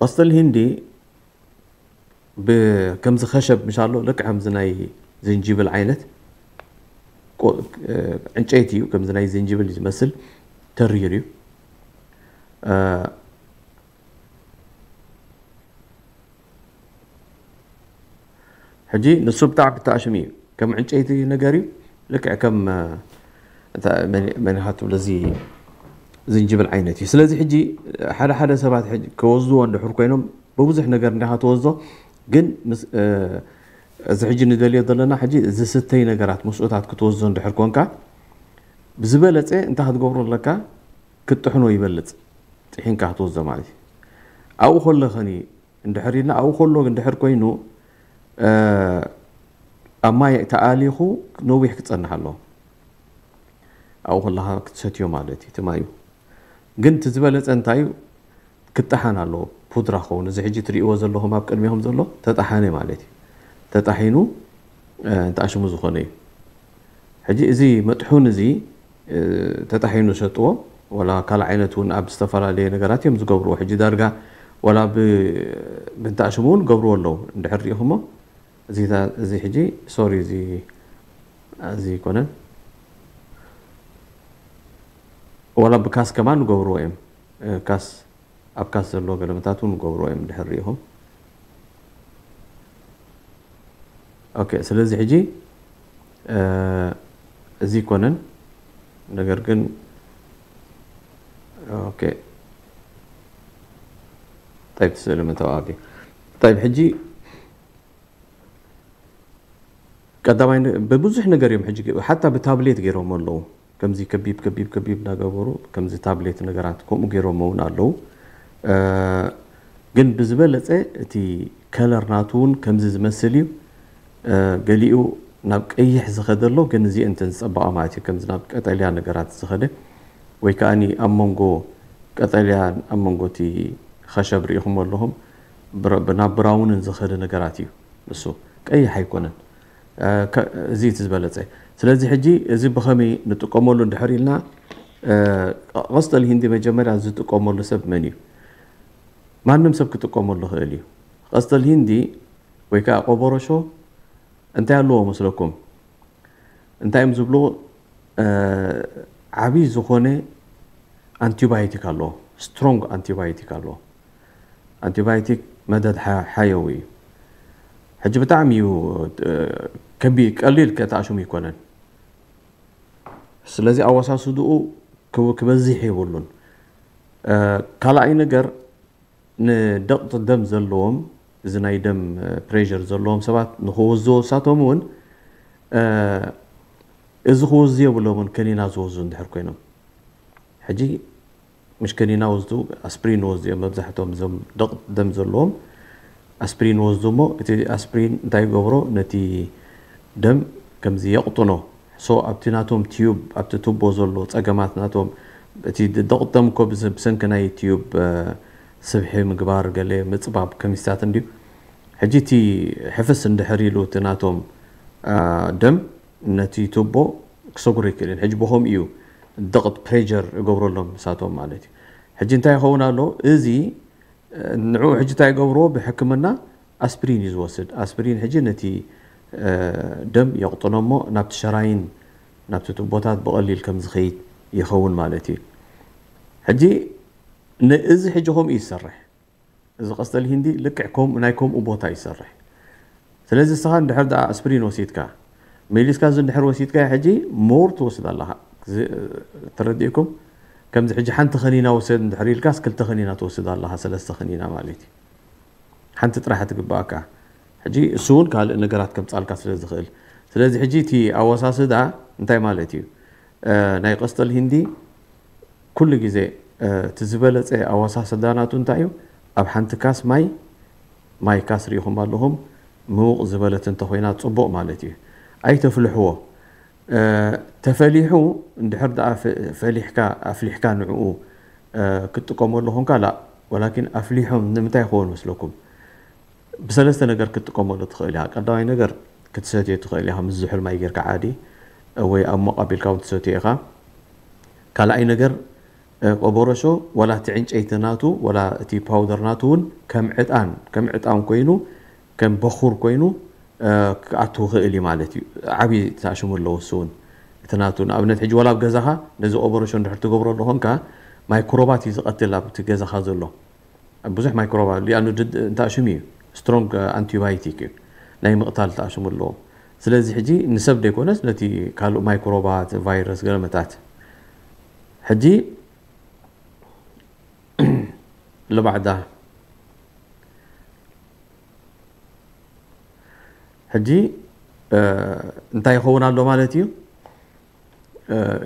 ቀስጠል ሂንዲ ብ-፣ ከምዚ ኸሸብ ምሽ ኣሎ፣ ልክዕ ከምዚ ናይ ዝንጅብል ዓይነት ቆ-፣ እ፣ ዕንጨይቲ እዩ፣ ከምዚ ናይ ዝንጅብል እዩ ዝመስል፣ ተሪር እዩ። እ፣ ሕጂ ንሱ ብጣዕሚ ብጣዕሽም እዩ። ከም ዕንጨይቲ ነገር እዩ። ልክዕ ከም፣ እ፣ እንታ-፣ መን-፣ መን ኢኻ ትብሎ፣ እዚ ዝንጅብል ዓይነት እዩ። ስለዚ ሕጂ ሓደ ሓደ ሰባት ሕጂ ክወስድዎ እንድሕር ኮይኖም ብብዙሕ ነገር እንዲኻ ትወስዶ፣ ግን ምስ፣ እ፣ እዚ ሕጂ ንደልዮ ዘለና ሕጂ ዝስተይ ነገራት ምስኡታት ክትወስዶ እንድሕር ኮንካ፣ ብዝበለጸ እንታይ ክትገብሮ ኣለካ? ክትጥሕኖ ይበልጽ። ጥሒንካ ክትወስዶ ማለት እዩ። ኣብኡ ከለኸኒ እንድሕር ኢልና፣ ኣብኡ ከሎ እንድሕር ኮይኑ፣ እ፣ ኣብ ማይ ተኣሊኹ ነዊሕ ክጸንሕ ኣለዎ። ኣብኡ ከለኻ ክትሰትዮ ማለት እዩ፣ እቲ ማዩ። ግን እቲ ዝበለጸ እንታይ እዩ? ክጠሓን ኣለዎ፣ ፑድራ ክኸውን። እዚ ሕጂ ትርእይዎ ዘለኹም ኣብ ቅድሚኹም ዘሎ ተጠሓነ ማለት እዩ። ተጣሒኑ፣ እ፣ እንተኣሽሙ ዝኾነ እዩ። ሕጂ እዚ መጥሑን እዚ፣ እ፣ ተጣሒኑ ዝሸጥዎ፣ ዋላ ካልእ ዓይነት እውን ኣብ ዝተፈላለየ ነገራት እዮም ዝገብርዎ። ሕጂ ዳርጋ ዋላ ብ-፣ ብእንተኣሽሙ እውን ገብርዎ ኣለዉ። እንድሕር ሪኢኹሞ፣ እዚ ታ-፣ እዚ ሕጂ፣ ሶሪ፣ እዚ፣ እዚ ኣይኮነን። ዋላ ብካስ ከማን ንገብርዎ እዮም። እ፣ ካስ፣ ኣብ ካስ ዘሎ ገለመታት እውን ንገብርዎ እዮም፣ እንድሕር ሪኢኹም። ኦኬ፣ ስለዚ ሕጂ፣ እ፣ እዚ ኣይኮነን። ነገር ግን፣ ኦኬ። ጠይብ፣ ስእሊ መተዋወቂ። ጠይብ፣ ሕጂ ቀዳማይ ነ-፣ ብብዙሕ ነገር እዮም ሕጂ ገ-፣ ሓታ ብታብሌት ገይሮም ኣለዉ። ከምዚ ከቢብ፣ ከቢብ፣ ከቢብ እናገበሩ፣ ከምዚ ታብሌት ነገራት ከምኡ ገይሮም እውን ኣለዉ። እ፣ ግን ብዝበለጸ እቲ ከለር ናቱ እውን ከምዚ ዝመስል እዩ። እ፣ ገሊኡ ናብ ቀይሕ ዝኸደ ኣሎ፣ ግን እዚ እንትን ዝጸበቐ ማለት እዩ። ከምዚ ናብ ቀጠልያ ነገራት ዝኸደ፣ ወይ ከኣኒ ኣብ መንጎ ቀጠልያን ኣብ መንጎ እቲ ኸሸብ ርኢኹም ኣለኹም፣ ብረ-፣ ናብ ብራውንን ዝኸደ ነገራት እዩ። ንሱ ቀይሕ ኣይኮነን። እ፣ ከ-፣ እዚ እቲ ዝበለጸ። ስለዚ ሕጂ እዚ ብኸመይ ንጥቀመሉ እንድሕር ኢልና፣ እ፣ ቀስጠል ሂንዲ መጀመርያ ዝጥቀመሉ ሰብ መን እዩ? ማንም ሰብ ክጥቀመሉ ይኽእል እዩ። ቀስጠል ሂንዲ ወይ ከዓ ቆቦሮሾ እንታይ ኣለዎ መስለኩም? እንታይ እዮም ዝብሉ? ዓብይ ዝኾነ ኣንቲባዮቲክ ኣለዎ። ስትሮንግ ኣንቲባዮቲክ ኣለዎ። ኣንቲባዮቲክ መደድ ሓየዊ እዩ። ሕጂ ብጣዕሚ እዩ ከቢ ቀሊል ከተኣሽሙ ይኮነን። ስለዚ ኣወሳስድኡ ክበዝሕ የብሉን። ካልኣይ ነገር ንደቕጢ ደም ዘለዎም፣ እዚ ናይ ደም ፕሬር ዘለዎም ሰባት ንክወዝዎ እሳቶም እውን እዚ ክወዝ የብሎምን። ከኒና ዝወዙ እንድሕር ኮይኖም ሕጂ ምሽ ከኒና ወዝዱ ኣስፕሪን ወዝዱ እዮም መብዛሕቶም እዞም ደቕ ደም ዘለዎም ኣስፕሪን ወዝዱ እሞ እቲ ኣስፕሪን እንታይ ይገብሮ ነቲ ደም ከምዚ የቕጥኖ። ሶ ኣብቲ ናቶም ቲዩብ ኣብቲ ቱቦ ዘሎ ጸገማት ናቶም እቲ ደቕ ደም እኮ ብሰንኪ ናይ ቲዩብ ስብሒ ምግባር ገለ ምጽባብ ከሚስታት እንድዩ። ሕጂ እቲ ሕፍስ እንድሕር ኢሉ እቲ ናቶም ደም ነቲ ቱቦ ክሰጉር ይክእልን። ሕጂ ብኸም እዩ ደቕት ፕሬር እገብረሎም ምሳቶም ማለት እዩ። ሕጂ እንታይ ይኸውን ኣሎ እዚ ንዑ ሕጂ እንታይ ይገብርዎ ብሕክምና ኣስፕሪን እዩ ዝወስድ። ኣስፕሪን ሕጂ ነቲ ደም የቕጥኖሞ ናብቲ ሸራይን ናብቲ ቱቦታት ብቐሊል ከም ዝኸይድ ይኸውን ማለት እዩ። ሕጂ ንእዚ ሕጂ ከምኡ ይሰርሕ። እዚ ቀስጠል ሂንዲ ልክዕ ከም ናይ ከምኡ ቦታ ይሰርሕ። ስለዚ እስኻ እንድሕር ደኣ ኣስፕሪን ወሲድካ መሊስካ እዚ እንድሕር ወሲድካ ሕጂ ሞር ትወስድ ኣለኻ። ተረዲእኩም? ከምዚ ሕጂ ሓንቲ ከኒና ወሰድ እንድሕር ኢልካስ ክልተ ከኒና ትወስድ ኣለኻ፣ ሰለስተ ከኒና ማለት እዩ። ሓንቲ ጥራሕ ትግባኣካ። ሕጂ እሱ እውን ካልእ ነገራት ከምጻልካ ስለ ዝኽእል፣ ስለዚ ሕጂ እቲ ኣወሳስዳ እንታይ ማለት እዩ? ናይ ቀስጠል ሂንዲ ኩሉ ግዜ እቲ ዝበለጸ ኣወሳስዳ ናቱ እንታይ እዩ? ኣብ ሓንቲ ካስ ማይ ማይ ካስ ርኢኹም ኣለኹም ምውቕ ዝበለት እንተኾይና ጽቡቕ ማለት እዩ። ኣይተፍልሕዎ። ተፈሊሑ እንድሕር ደኣ ፈሊሕካ ኣፍሊሕካ ንዕኡ ክትጥቀመሉ ኾንካ ላ ወላኪን ኣፍሊሖም ንምንታይ ይኸውን መስለኩም? ብሰለስተ ነገር ክትጥቀመሉ ትኽእል ኢኻ። ቀዳማይ ነገር ክትሰትዮ ትኽእል ኢኻ፣ ምስ ዝሑል ማይ ጌርካ ዓዲ ወይ ኣብ ሞቕ ኣቢልካ እውን ትሰትዮ ኢኻ። ካልኣይ ነገር ቆቦሮሾ ወላ እቲ ዕንጨይቲ ናቱ ወላ እቲ ፓውደር ናቱ እውን ከም ዕጣን ከም ዕጣን ኮይኑ ከም በኹር ኮይኑ ክኣቱ ክእል እዩ ማለት እዩ። ዓብዪ ተኣሽሙ ኣለዎ እሱ እውን እቲ ናቱ ንኣብነት ሕጂ ወላ ኣብ ገዛኻ ነዚ ቆቦሮሾ እንድሕር ትገብሮ ኣለኾንካ ማይክሮባት እዩ ዝቐትል ኣብቲ ገዛኻ ዘሎ ብዙሕ ማይክሮባ ሊኣኑ ድድ እንታይ ሽሙ እዩ ስትሮንግ ኣንቲባዮቲክ እዩ ናይ ምቕታል ተኣሽሙ ኣለዎ። ስለዚ ሕጂ ንሰብ ዘይኮነስ ነቲ ካልእ ማይክሮባት ቫይረስ ገለመታት ሕጂ ለባዕዳ ሕጂ እንታይ ይኸውን ኣሎ ማለት እዩ?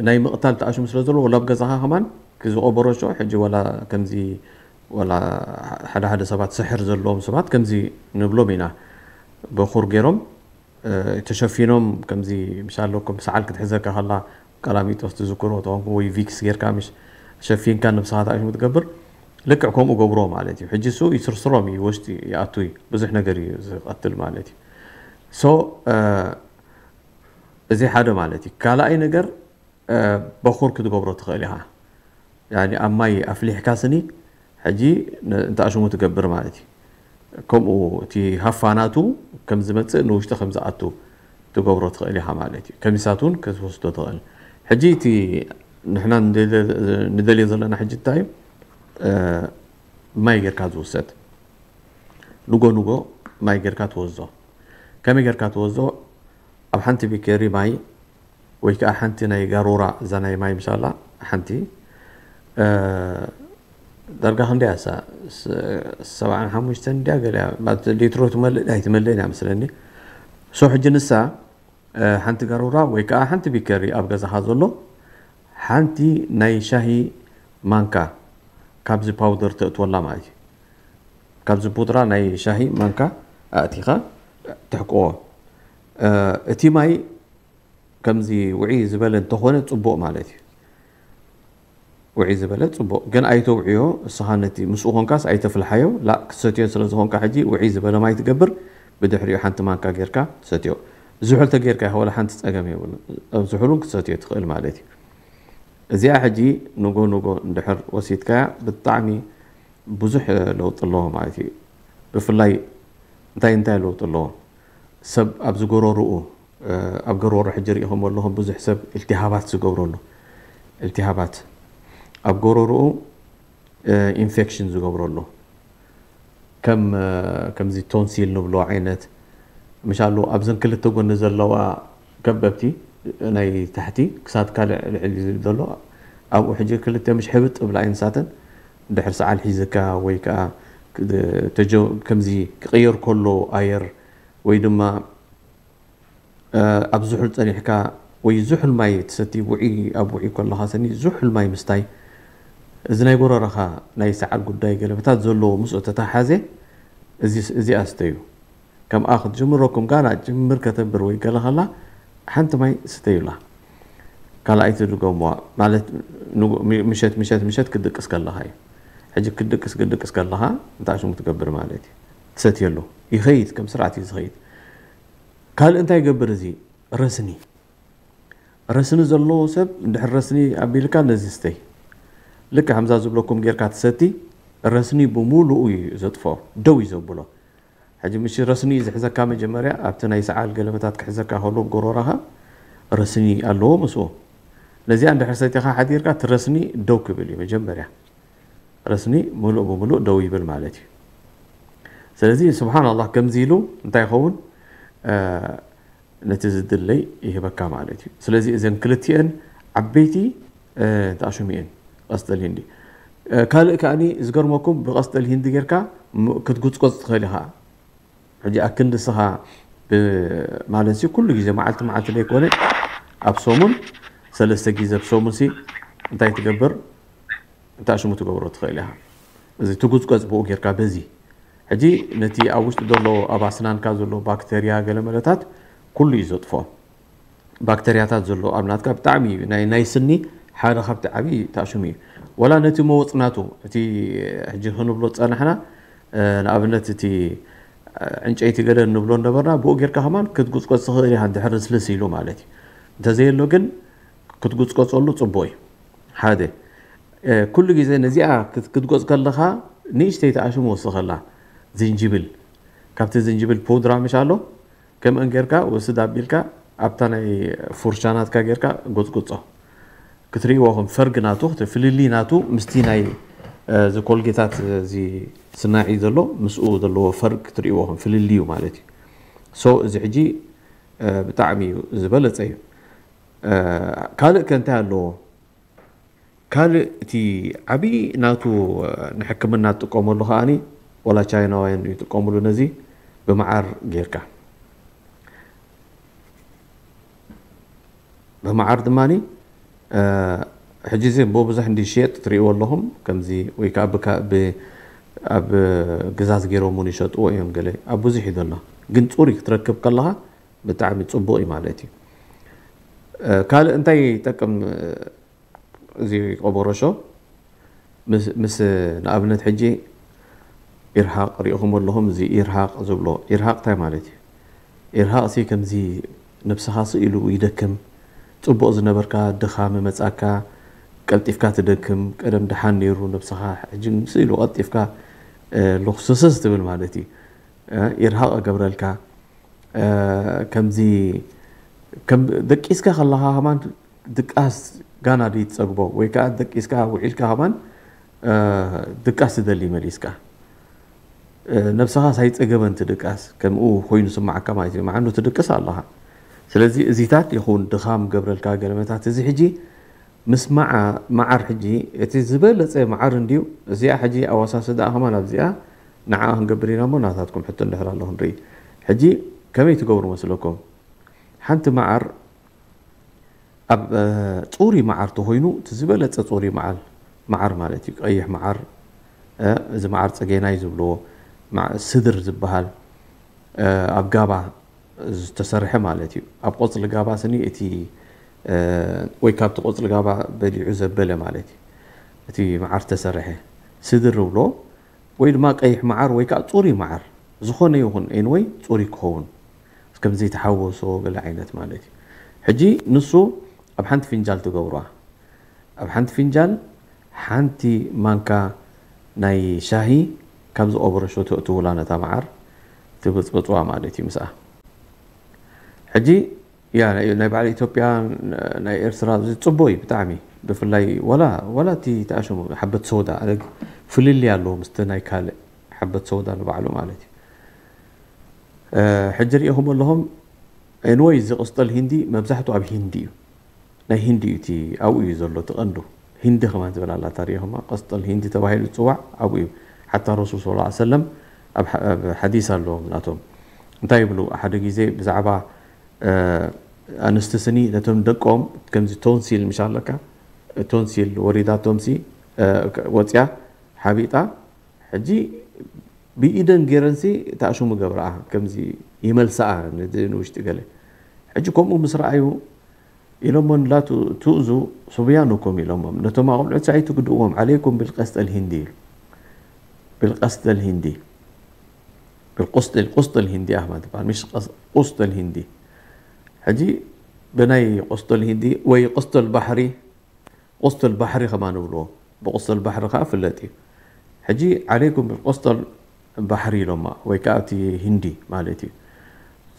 ናይ ምቕታል ተኣሽሙ ስለ ዘለዎ ወላ ኣብ ገዛኻ ከማን ክዝቆበሮ ሾ ሕጂ ወላ ከምዚ ወላ ሓደ ሓደ ሰባት ስሕር ዘለዎም ሰባት ከምዚ ንብሎም ኢና በኹር ገይሮም ተሸፊኖም ከምዚ ምሻለኩም ሰዓል ክትሕዘካ ከላ ቀላሚጦስ ትዝክሮ ተኾንኩ ወይ ቪክስ ጌርካ ምሽ ሸፊንካ ነብስኻ ተኣሽሙ ትገብር ልክዕ ከምኡ ገብሮ ማለት እዩ። ሕጂ እሱ ይስርስሮም እዩ ወሽጢ ይኣቱ እዩ ብዙሕ ነገር እዩ ዝቐትል ማለት እዩ። ሶ እዚ ሓደ ማለት እዩ። ካልኣይ ነገር በኹር ክትገብሮ ትኽእል ኢኻ። ያኒ ኣብ ማይ ኣፍሊሕካ ስኒ ሕጂ እንተኣሽሙ ትገብር ማለት እዩ። ከምኡ እቲ ሃፋናቱ ከም ዝመፅእ ንውሽጢ ከም ዝኣቱ ትገብሮ ትኽእል ኢኻ ማለት እዩ። ከሚሳት እውን ክትወስዶ ትኽእል። ሕጂ እቲ ንሕና ንደልዮ ዘለና ሕጂ እንታይ እዩ? ማይ ጌርካ ዝውሰድ ንጎ ንጎ ማይ ጌርካ ትወዞ። ከመይ ጌርካ ትወዞ? ኣብ ሓንቲ ቢኬሪ ማይ ወይ ከዓ ሓንቲ ናይ ጋሩራ እዛ ናይ ማይ ምሻላ ሓንቲ ዳርጋ ክንደያ እሳ ሰብዓን ሓሙሽተን እንድያ ገሊያ ሊትሮ ትመልእ ኣይትመልእን እያ መስለኒ። ሶ ሕጂ ንሳ ሓንቲ ጋሩራ ወይ ከዓ ሓንቲ ቢከሪ ኣብ ገዛኻ ዘሎ ሓንቲ ናይ ሻሂ ማንካ ካብዚ ፓውደር ተእትወላ ማለት እዩ። ካብዚ ቡድራ ናይ ሻሂ ማንካ ኣእቲኻ ትሕቅዎ። እቲ ማይ ከምዚ ውዒ ዝበለ እንተኾነ ጽቡቕ ማለት እዩ። ውዒ ዝበለ ጽቡቕ ግን ኣይተውዕዮ እስኻ ነቲ ምስኡ ኾንካስ ኣይተፍልሓዮ ላ ክትሰትዮ ስለ ዝኾንካ ሕጂ ውዒ ዝበለ ማይ ትገብር ብድሕሪኡ ሓንቲ ማንካ ጌርካ ትሰትዮ። ዝሑል ተጌርካ ኢኻ ወላ ሓንቲ ጸገም የብሉን። ዝሑል እውን ክትሰትዮ ትኽእል ማለት እዩ። እዚኣ ሕጂ ንጎ ንጎ እንድሕር ወሲድካያ ብጣዕሚ ብዙሕ ለውጢ ኣለዎ ማለት እዩ። ብፍላይ እንታይ እንታይ ለውጢ ኣለዎ? ሰብ ኣብዚ ጎረርኡ ኣብ ጎረሮ ሕጂ ሪኢኹም ኣለኹም ብዙሕ ሰብ ኢልቲሃባት ዝገብረሉ፣ ኢልቲሃባት ኣብ ጎረርኡ ኢንፌክሽን ዝገብረሉ፣ ከም ከምዚ ቶንሲል ንብሎ ዓይነት፣ ምሻሉ ኣብዘን ክልተ ጎኒ ዘለዋ ከበብቲ ናይ ታሕቲ ክሳድ ካልእ ልዕል ዝብል ዘሎ፣ ኣብኡ ሕጂ ክልተ ምሽ ሕብጥ ብላ እየን ንሳተን። ድሕር ሰዓል ሒዝካ ወይ ከዓ ከምዚ ክቕየር ከሎ ኣየር ወይ ድማ ኣብ ዝሑል ጸኒሕካ ወይ ዝሑል ማይ ትሰቲ፣ ውዒ ኣብ ውዒ ከለኻ ሰኒ ዝሑል ማይ ምስታይ፣ እዚ ናይ ጎረረኻ ናይ ሰዓል ጉዳይ ገለመታት ዘለዎ ምስኡ ተተሓዘ እዚኣ ስተዩ። ከምኣ ክትጅምረኩም ጋና ጅምር ከተብር ወይ ገለ ከላ ሓንቲ ማይ ስተዩላ። ካልኣይቲ ድገምዋ ማለት ምሸት ምሸት ምሸት ክድቅስ ከለኻ እዩ። ሕጂ ክድቅስ ክድቅስ ከለኻ እንታይ ሽሙ ትገብር ማለት እዩ? ትሰትየሉ ይኸይድ፣ ከም ስርዓት እዩ ዝኸይድ። ካልእ እንታይ ይገብር እዚ ረስኒ? ረስኒ ዘለዎ ሰብ እንድሕር ረስኒ ኣቢልካ ነዚ ስተይ። ልክዕ ከምዛ ዝብለኩም ጌርካ ትሰቲ፣ ረስኒ ብምሉኡ እዩ ዘጥፍኦ፣ ደው እዩ ዘብሎ። ሕጂ ምሽ ረስኒ እዩ ዝሕዘካ መጀመርያ ኣብቲ ናይ ሰዓል ገለመታት ክሕዘካ ከሎ ጎሮራኻ ረስኒ ኣለዎ ምስኡ። ነዚኣ እንድሕር ሰቲኻ ሓዲርካ እቲ ረስኒ ደው ክብል እዩ መጀመርያ። ረስኒ ምሉእ ብምሉእ ደው ይብል ማለት እዩ። ስለዚ ስብሓን ኣላህ ከምዚ ኢሉ እንታይ ይኸውን ነቲ ዝድለይ ይህበካ ማለት እዩ። ስለዚ እዘን ክልቲአን ዓበይቲ ተኣሽሚኤን ቀስጠል ሂንዲ። ካልእ ከኣኒ ዝገርመኩም ብቀስጠል ሂንዲ ጌርካ ክትጉፅቆፅ ትኽእል ኢኻ። ሕጂ ኣክንዲ ስኻ ማለት ኩሉ ግዜ መዓልቲ መዓልቲ ዘይኮነ ኣብ ሰሙን ሰለስተ ግዜ ኣብ ሰሙን ሲ እንታይ ትገብር እንታይ ሽሙ ትገብሮ ትኽእል ኢኻ። እዚ ትጉፅቆፅ ብኡ ጌርካ በዚ ሕጂ ነቲ ኣብ ውሽጢ ዘሎ ኣብ ኣስናንካ ዘሎ ባክተርያ ገለመለታት ኩሉ እዩ ዘጥፍኦ። ባክተርያታት ዘሎ ኣብ ናትካ ብጣዕሚ እዩ ናይ ናይ ስኒ ሓደ ካብቲ ዓብዪ ታእሽሙ እዩ። ወላ ነቲ መወፅ ናቱ እቲ ሕጂ ክንብሎ ዝፀናሕና ንኣብነት እቲ ዕንጨይቲ ገለ ንብሎ ነበርና ብኡ ጌርካ ከማን ክትጉፅቆፅ ትኽእል ኢኻ እንድሕር ልስልስ ኢሉ ማለት እዩ። እንተዘየሎ ግን ክትጉፅቆፀሉ ፅቡቅ እዩ። ሓደ ኩሉ ግዜ ነዚኣ ክትጎፅ ከለኻ ንእሽተይ ተኣሽሙ ወስኸላ ዝንጅብል ካብቲ ዝንጅብል ፖድራ ምሽ ኣሎ ከምአን ጌርካ ወስድ ኣቢልካ ኣብታ ናይ ፉርሻናትካ ጌርካ ጎፅጉፆ ክትርእይዎ ኹም ፈርግ ናቱ ፍልሊ ናቱ ምስቲ ናይ እዚ ኮልጌታት እዚ ስናዒ ዘሎ ምስኡ ዘለዎ ፈርግ ክትርእይዎ ኹም ፍልልዩ ማለት እዩ። ሶ እዚ ሕጂ ብጣዕሚ እዩ ዝበለፀ እዩ። ካልእ ከ እንታይ ኣለዎ? ካልእ እቲ ዓብዪ ናቱ ንሕክምና ትጥቀመሉ ከኣኒ ወላ ቻይናውያን ይጥቀምሉ ነዚ ብመዓር ጌርካ ብመዓር ድማ ሕጂ እዚ ብብዙሕ እንዲ ሽየጥ ትርእይዎ ኣለኹም ከምዚ ወይ ከዓ ኣብ ግዛዝ ገይሮም እውን ይሸጥዎ እዮም ገለ ኣብ ብዙሕ እዩ ዘሎ ግን ፅሩይ ክትረክብ ከለኻ ብጣዕሚ ፅቡቅ እዩ ማለት እዩ። ካልእ እንታይ ይጠቅም እዚ ቆቦሮሾ ምስ ንኣብነት ሕጂ ኢርሃቅ ሪኢኹም ኣለኹም እዚ ኢርሃቅ ዝብሎ ኢርሃቅ እንታይ ማለት እዩ? ኢርሃቅ ሲ ከምዚ ነብስኻ ስኢሉ ይደክም ጽቡቅ ዝነበርካ ድኻም መጻካ ቀልጢፍካ ትደክም ቀደም ድሓን ነይሩ ነብስኻ ሕጂ ስኢሉ ቀልጢፍካ ሉክስስስ ትብል ማለት እዩ። ኢርሃቅ ገብረልካ ከምዚ ደቂስካ ከለኻ ከማን ድቃስ ጋና ድዩ ትጸግቦ ወይ ከዓ ደቂስካ ውዒልካ ከማን ድቃስ ትደሊ መሊስካ ነብስኻ ሳይጸገበን ትድቃስ ከምኡ ኮይኑ ስማዓካ ማለት እዩ መዓኑ ትድቅስ ኣለኻ ስለዚ እዚታት ይኹን ድኻም ገብረልካ ገለመታት እዚ ሕጂ ምስ መዓር ሕጂ እቲ ዝበለፀ መዓር እንድዩ እዚኣ ሕጂ ኣዋሳስዳኣ ከማን ኣብዚኣ ንዓ ክንገብር ኢና እሞ ናታትኩም ሕቶ እንድሕር ኣሎ ክንርኢ ሕጂ ከመይ ትገብሩ መስለኩም ሓንቲ መዓር ኣብ ፅሩይ መዓር ተኮይኑ እቲ ዝበለፀ ፅሩይ መዓል መዓር ማለት እዩ ቀይሕ መዓር እዚ መዓር ፀገናይ ዝብልዎ ስድር ዝበሃል ኣብ ጋባ ዝተሰርሐ ማለት እዩ ኣብ ቆፅሊ ጋባ ስኒ እቲ ወይ ካብቲ ቆፅሊ ጋባ በሊዑ ዘበለ ማለት እዩ እቲ መዓር ዝተሰርሐ ስድር ብሎ ወይ ድማ ቀይሕ መዓር ወይ ከዓ ፅሩይ መዓር ዝኾነ ይኹን ኤንወይ ፅሩይ ክኸውን ከም ዘይተሓወሶ ገለ ዓይነት ማለት እዩ ሕጂ ንሱ ኣብ ሓንቲ ፍንጃል ትገብሯ ኣብ ሓንቲ ፍንጃል ሓንቲ ማንካ ናይ ሻሂ ካብ ዝቆበረሾ ተእትውላ ነታ መዓር ትብፅብፅዋ ማለት እዩ ምስኣ። ሕጂ ያ ናይ ናይ በዓል ኢትዮጵያ ናይ ኤርትራ እዚ ፅቡቅ እዩ ብጣዕሚ። ብፍላይ ወላ ወላ እቲ ተኣሸሙ ሓበት ሰውዳ ኣነ ፍልልይ ኣለዎ ምስቲ ናይ ካልእ ሓበት ሰውዳ ንባዕሉ ማለት እዩ። ሕጂ ሪኢኹም ኣለኹም። ኤንወይ እዚ ቅስጠል ሂንዲ መብዛሕትኡ ኣብ ሂንዲ እዩ። ናይ ሂንዲ እዩ እቲ ኣብኡ እዩ ዘሎ እቲ ቀንዱ። ሂንዲ ከማን ዝበላ ኣላ ታሪኽማ ቅስጠል ሂንዲ ተባሂሉ ዝፅዋዕ ኣብኡ እዩ። ሓታ ረሱል ስለ ሰለም ኣብ ሓዲስ ኣለዎም ናቶም እንታይ ይብሉ ሓደ ግዜ ብዛዕባ ኣንስቲ ስኒ ነቶም ደቆም ከምዚ ቶንሲል ምሽ ኣለካ ቶንሲል ወሪዳቶምሲ ወፅያ ሓቢጣ ሕጂ ብኢደን ገይረንሲ ተኣሽሙ ገብረኣ ከምዚ ይመልሰኣ ንውሽጢ ገለ ሕጂ ከምኡ ምስ ረኣዩ ኢሎሞን ላ ትእዙ ሱብያኑኩም ኢሎሞም ነቶም ኣቆልዑት ኣይትግድእዎም ዓለይኩም ብልቀስጠል ሂንዲ ኢሉ ብልቀስጠል ሂንዲ ብልቁስጥል ቁስጥል ሂንዲ ኣህማ ትበሃል ምሽ ቁስጥል ሂንዲ ሕጂ ብናይ ቁስጥል ሂንዲ ወይ ቁስጥል ባሕሪ ቁስጥል ባሕሪ ከማ ንብልዎ ብቁስጥል ባሕሪ ከዓ ፍለጥ እዩ ሕጂ ዓለይኩም ብልቁስጥል ባሕሪ ኢሎማ ወይ ከዓ እቲ ሂንዲ ማለት እዩ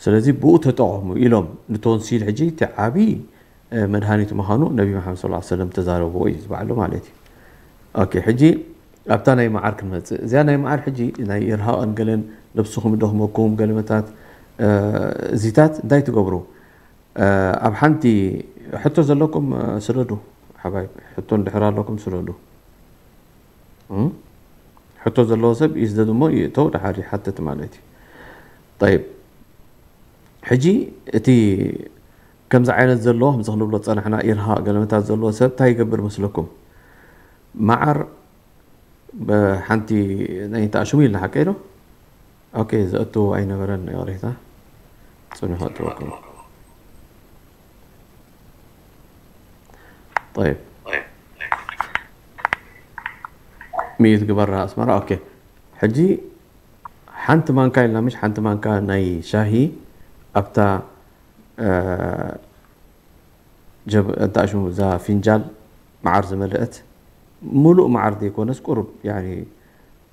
ስለዚ ብኡ ተጠቐሙ ኢሎም ንቶንሲል ሕጂ እቲ ዓብይ መድሃኒት ምዃኑ ነቢ መሓመድ ስ ሰለም ተዛረብዎ እዩ ዝበዓሉ ማለት እዩ ኦኬ ሕጂ ኣብታ ናይ መዓር ክንመፅእ እዚኣ ናይ መዓር ሕጂ ናይ ኢርሃቕን ገለን ነብስኹም ደኽመኩም ገለመታት እዚታት እንታይ ትገብሩ ኣብ ሓንቲ ሕቶ ዘለኩም ስደዱ ሓባይ ሕቶ እንድሕር ኣለኩም ስደዱ ሕቶ ዘለዎ ሰብ ይስደድ እሞ ይእተው ድሓር ይሓትት ማለት እዩ ጠይብ ሕጂ እቲ ከምዚ ዓይነት ዘለዎ ከምዚ ክንብሎ ዝፀናሕና ኢርሃ ገለመታት ዘለዎ ሰብ እንታይ ይገብር መስለኩም መዓር ሓንቲ ናይ ተኣሽሙ ኢልና ሓቀይ ዶ ኦኬ ዘእቱ ኣይነበረን ይቕሬታ ፅኑሕ ኣእትወኩም طيب ሚዩት ግበራ ኣስመራ ኦኬ ሕጂ ሓንቲ ማንካ ኢልና ምሽ ሓንቲ ማንካ ናይ ሻሂ ኣብታ እንታሽሙ እዛ ፊንጃል መዓር ዝመልአት ሙሉእ መዓር ዘይኮነስ ቁሩብ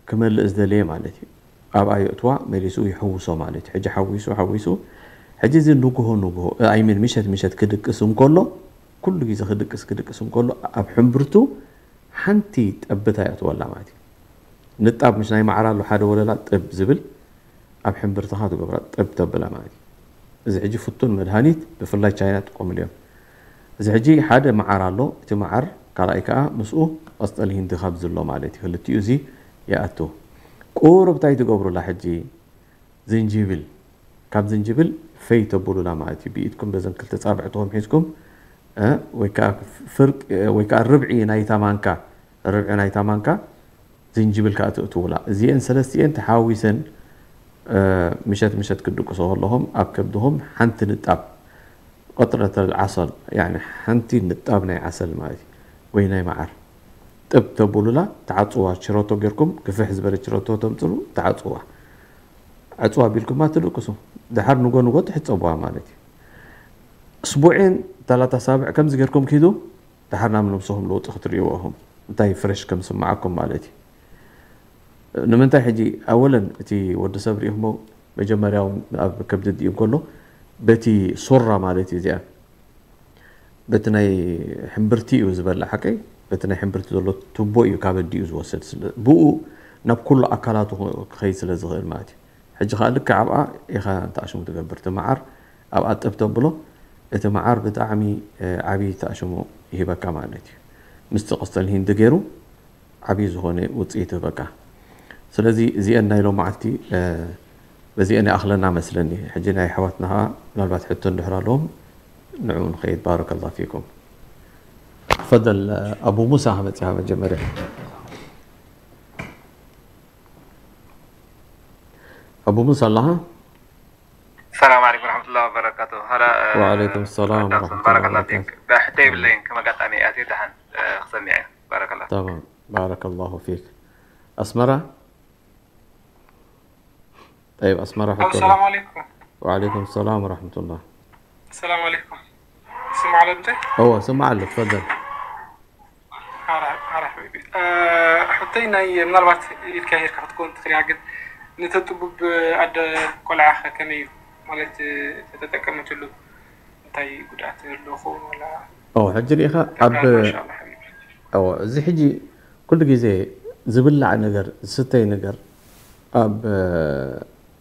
ክመልእ ዝደለየ ማለት እዩ ኣብኣ የእትዋ መሊሱ ይሕውሶ ማለት እዩ ሕጂ ሓዊሱ ሓዊሱ ሕጂ እዚ ንግሆ ንግሆ ኣይሚን ምሸት ምሸት ክድቅስ እንከሎ ኩሉ ግዜ ክድቅስ ክድቅስ እንከሎ ኣብ ሕምብርቱ ሓንቲ ጠብታ የእትወላ ማለት እዩ ንጣብ ምሽ ናይ መዓር ኣሎ ሓደ ወለላ ጥብ ዝብል ኣብ ሕምብርትኻ ትገብራ ጥብ ተብላ ማለት እዩ እዚ ሕጂ ፍቱን መድሃኒት ብፍላይ ቻይና ይጥቀምሉ እዮም እዚ ሕጂ ሓደ መዓር ኣሎ እቲ መዓር ካልኣይ ከዓ ምስኡ ቀስጠል ሂንዲ ካብ ዝሎ ማለት እዩ ክልቲኡ እዚ ይኣቱ ቁሩብ እንታይ ትገብሩላ ሕጂ ዝንጅብል ካብ ዝንጅብል ፈይ ተብሉላ ማለት እዩ ብኢድኩም በዘን ክልተ ፃብዕትኹም ሒዝኩም ወይ ከዓ ርብዒ ናይታ ማንካ ርብዒ ናይታ ማንካ ዝንጅብል ከዓ ትእትውላ እዚአን ሰለስቲአን ተሓዊሰን ምሸት ምሸት ክድቅሶ ከለኹም ኣብ ከብድኹም ሓንቲ ንጣብ ቀጥረተ ዓሰል ሓንቲ ንጣብ ናይ ዓሰል ማለት ወይ ናይ መዓር ጥብ ተብሉላ ተዓፅዋ ችረቶ ጌርኩም ግፍሕ ዝበለ ችረቶ ተምፅሉ ተዓፅዋ ዕፅዋ ቢልኩማ ትድቅሱ ድሓር ንጎ ንጎ ትሕፀብዋ ማለት እዩ እስቡዔን ታላታ ሳብዕ ከምዚ ጌርኩም ኪዱ ድሓር ናብ ነብስኹም ለውጢ ክትርእይዎ ኢኹም እንታይ ፍሬሽ ከም ዝስምዓኩም ማለት እዩ ንምንታይ ሕጂ ኣወለን እቲ ወዲ ሰብ ርኢኹሞ መጀመርያ እውን ኣብ ከብዲ ድዩ እንከሎ በቲ ሱራ ማለት እዩ እዚኣ በቲ ናይ ሕምብርቲ እዩ ዝበልዕ ሓቀይ በቲ ናይ ሕምብርቲ ዘሎ ቱቦ እዩ ካብ ኣዲኡ ዝወስድ ብኡ ናብ ኩሉ ኣካላቱ ክኸይድ ስለ ዝኽእል ማለት እዩ ሕጂ ከዓ ልክዕ ኣብኣ ኢኻ ተኣሽሙ ትገብር እቲ መዓር ኣብኣ ጥብ ተብሎ እቲ መዓር ብጣዕሚ ዓብዪ ተኣሽሙ ይህበካ ማለት እዩ ምስቲ ቅስተል ሂንዲ ገይሩ ዓብዪ ዝኾነ ውፅኢት ህበካ ስለዚ እዚአን ናይ ሎማዓልቲ በዚአን ይኣኽለና መስለኒ ሕጂ ናይ ኣሕዋትና ከዓ ምናልባት ሕቶ እንድሕር ኣለዎም ንዕኡ ንኸይድ ባረከላ ፊኩም تفضل أبو موسى መፅኻ መጀመርያ أبو موسى ኣለኻ السلام عليكم ورحمة الله وبركاته هلا وعليكم السلام ورحمة الله بارك الله فيك وبركاته بحتى يبلين كما قطعني أتي دحن خسمي بارك الله تمام بارك الله فيك أسمرة طيب أسمرة حكي السلام عليكم وعليكم السلام ورحمة الله السلام عليكم سمع على بنتي هو سمع له تفضل هلا هلا حبيبي أه حط እተይ ናይ ምናልባት ኢድካ ሄድካ ክትከውን ትኽእል ኢኻ፣ ግን ነቲ ጥቡብ ኣደ ቆልዓ ከ ከመይ እዩ? ማለት ተተጠቀመትሉ እንታይ ጉድኣት ኣለዎ ክኸውን ዋላ? ኦ ሕጂ ርኢኻ ኣብ ተብራህርሆ ኢንሻላህ ሓቢቢ። ኦ እዚ ሕጂ ኩሉ ግዜ ዝብላዕ ነገር ዝስተይ ነገር ኣብ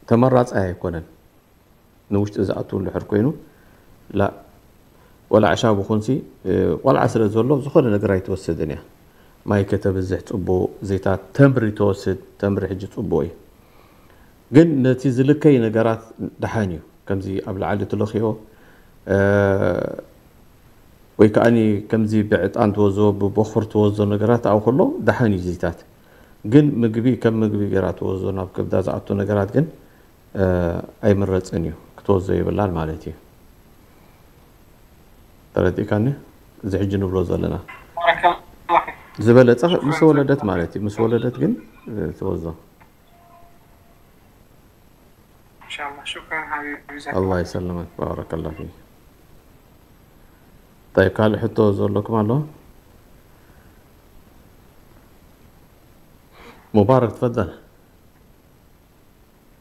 ተመራፃይ ኣይኮነን። ንውሽጢ ዝኣቱ እንድሕር ኮይኑ ላ ወላ ዕሻቡ ኹንሲ ቆልዓ ስለ ዘሎ ዝኾነ ነገር ኣይትወስድን እያ። ማይ ከተብዝሕ ፅቡቅ፣ ዘይታት ተምሪ ተወስድ፣ ተምሪ ሕጂ ፅቡቅ እዩ። ግን ነቲ ዝልከይ ነገራት ደሓን እዩ። ከምዚ ኣብ ላዕሊ ትለኽዮ ወይ ከዓኒ ከምዚ ብዕጣን ትወዞ ብቦኽር ትወዞ ነገራት ኣብኡ ከሎ ደሓን እዩ። ዚታት ግን ምግቢ ከም ምግቢ ገይራ ትወዞ ናብ ከብዳ ዝኣቱ ነገራት ግን ኣይምረፅን እዩ። ክትወዞ የብላን ማለት እዩ። ተረዲእካኒ? እዚ ሕጂ ንብሎ ዘለና ዝበለፀ ምስ ወለደት ማለት እዩ። ምስ ወለደት ግን ትወዞ። إن شاء الله. شكرا حبيبي، جزاك الله الله. يسلمك، بارك الله فيك. طيب، ካልእ ሕቶ ዘለኩም ኣሎ? ሙባረክ፣ تفضل.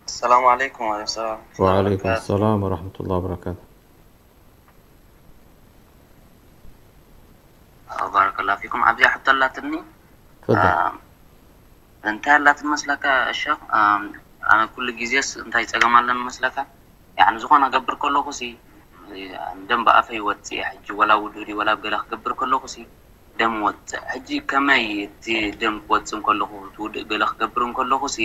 السلام عليكم. وعليكم السلام ورحمة الله وبركاته. وعليكم السلام ورحمة الله وبركاته. بارك الله فيكم. ኣብዚኣ ሕቶ ኣላትኒ። تفضل. እንታይ ኣላት መስለካ ሸኽ? ኣነ ኩሉ ግዜስ እንታይ ጸገም ኣለን መስለካ? ያኒ ዝኾነ ገብር ከለኹ ሲ ደም ብኣፈይ ይወጽእ። ሕጂ ወላ ውዱእ ድዩ ወላ ገለ ክገብር ከለኹ ሲ ደም ወጽእ። ሕጂ ከመይ እቲ ደም ክወጽእ እንከለኹ እቲ ውዱእ ገለ ክገብር እንከለኹ ሲ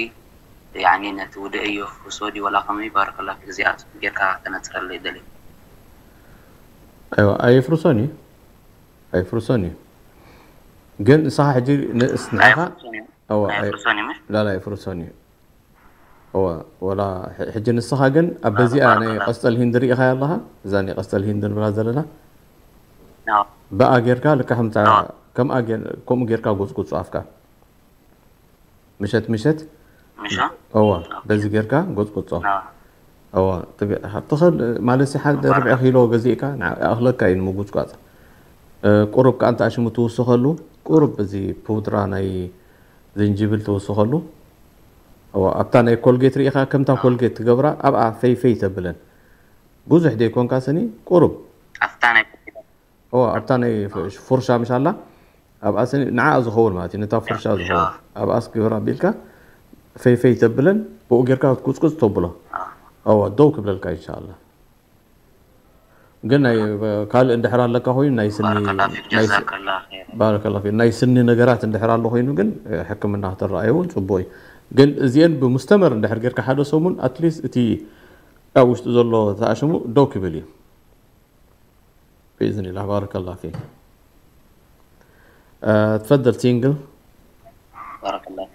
ያኒ ነቲ ውዱእ የፍርሶ ድዩ ወላ ከመይ? ባረከላ ፊክ። እዚኣ ጽቡቅ ጌርካ ከነጽረለይ ደልየ። ኣይዋ ኣይፍርሶን እዩ ኣይፍርሶን እዩ። ግን ንስኻ ሕጂ ንእስ ንዓኻ ኣይፍርሶን እዩ። እዋ ኣይ- ኣይፍርሶን እዩ ምሽ? ላላ ኣይፍርሶን እዩ። እዋ ወላ ሕ- ሕጂ ንስኻ ግን ኣብ በዚኣ ናይ ቀስጠል ሂንድ ርኢኻ ኣለኻ? እዛ ናይ ቀስጠል ሂንድ ንብላ ዘለና ያው ብኣ ጌርካ ልካ ከምታ ኣዎ። ከምኣ ጌር- ከምኡ ጌርካ ጎጽጉጹ ኣፍካ ምሸት ምሸት ምሽ? እዋ በዚ ጌርካ ጎጽጉጾ። ኣዎ። እዋ ትግ- ትኽእል ማለት ሲ ሓደ ርብዒ ኪሎ ገዚእካ ንዓ- ኣኽለካ እዩ ንምጉጽጓጽ። እ፣ ቁሩብ ከኣ እንተ ኣሽሙ ትውስኸሉ ቁሩብ እዚ ፑድራ ናይ ዝንጅብል ትውስኸሉ። እዋ ኣብታ ናይ ኮልጌት ርኢኻ ከምታ ኮልጌት ትገብራ ኣብኣ ፈይ ፈይ ተብለን ብዙሕ ደይኮንካ ስኒ ቁሩብ ኣብታ ናይ እዋ ኣብታ ናይ ፍ- ፉርሻ ምሽ ኣላ ኣብኣ ስኒ ንዓ ዝኸውን ማለት እዩ ነታ ፉርሻ ዝኸውን ኣብኣስ ግብር ኣቢልካ ፈይ ፈይ ተብለን ብኡ ጌርካ ክትቁጽቁጽ ተብሎ። እዋ ደው ክብለልካ ኢንሻኣላ። ግን ናይ ካልእ እንድሕር ኣለካ ኮይኑ ናይ ስኒ ባረከላ ፊክ ናይ ስ- ጀዛከላ ኸይር። ባረከላ ፊክ ናይ ስኒ ነገራት እንድሕር ኣሎ ኮይኑ ግን ሕክምና ክትረኣዩ እውን ፅቡቅ እዩ። ግን እዚአን ብሙስተመር እንድሕር ጌርካ ሓደ ሰሙን ኣትሊስት እቲ ኣብ ውሽጡ ዘሎ ተኣሽሙ ደው ክብል እዩ። ብኢዝኒላህ ባረከላ ፊክ። ትፈደል ሲንግል ባረከላ ፊክ።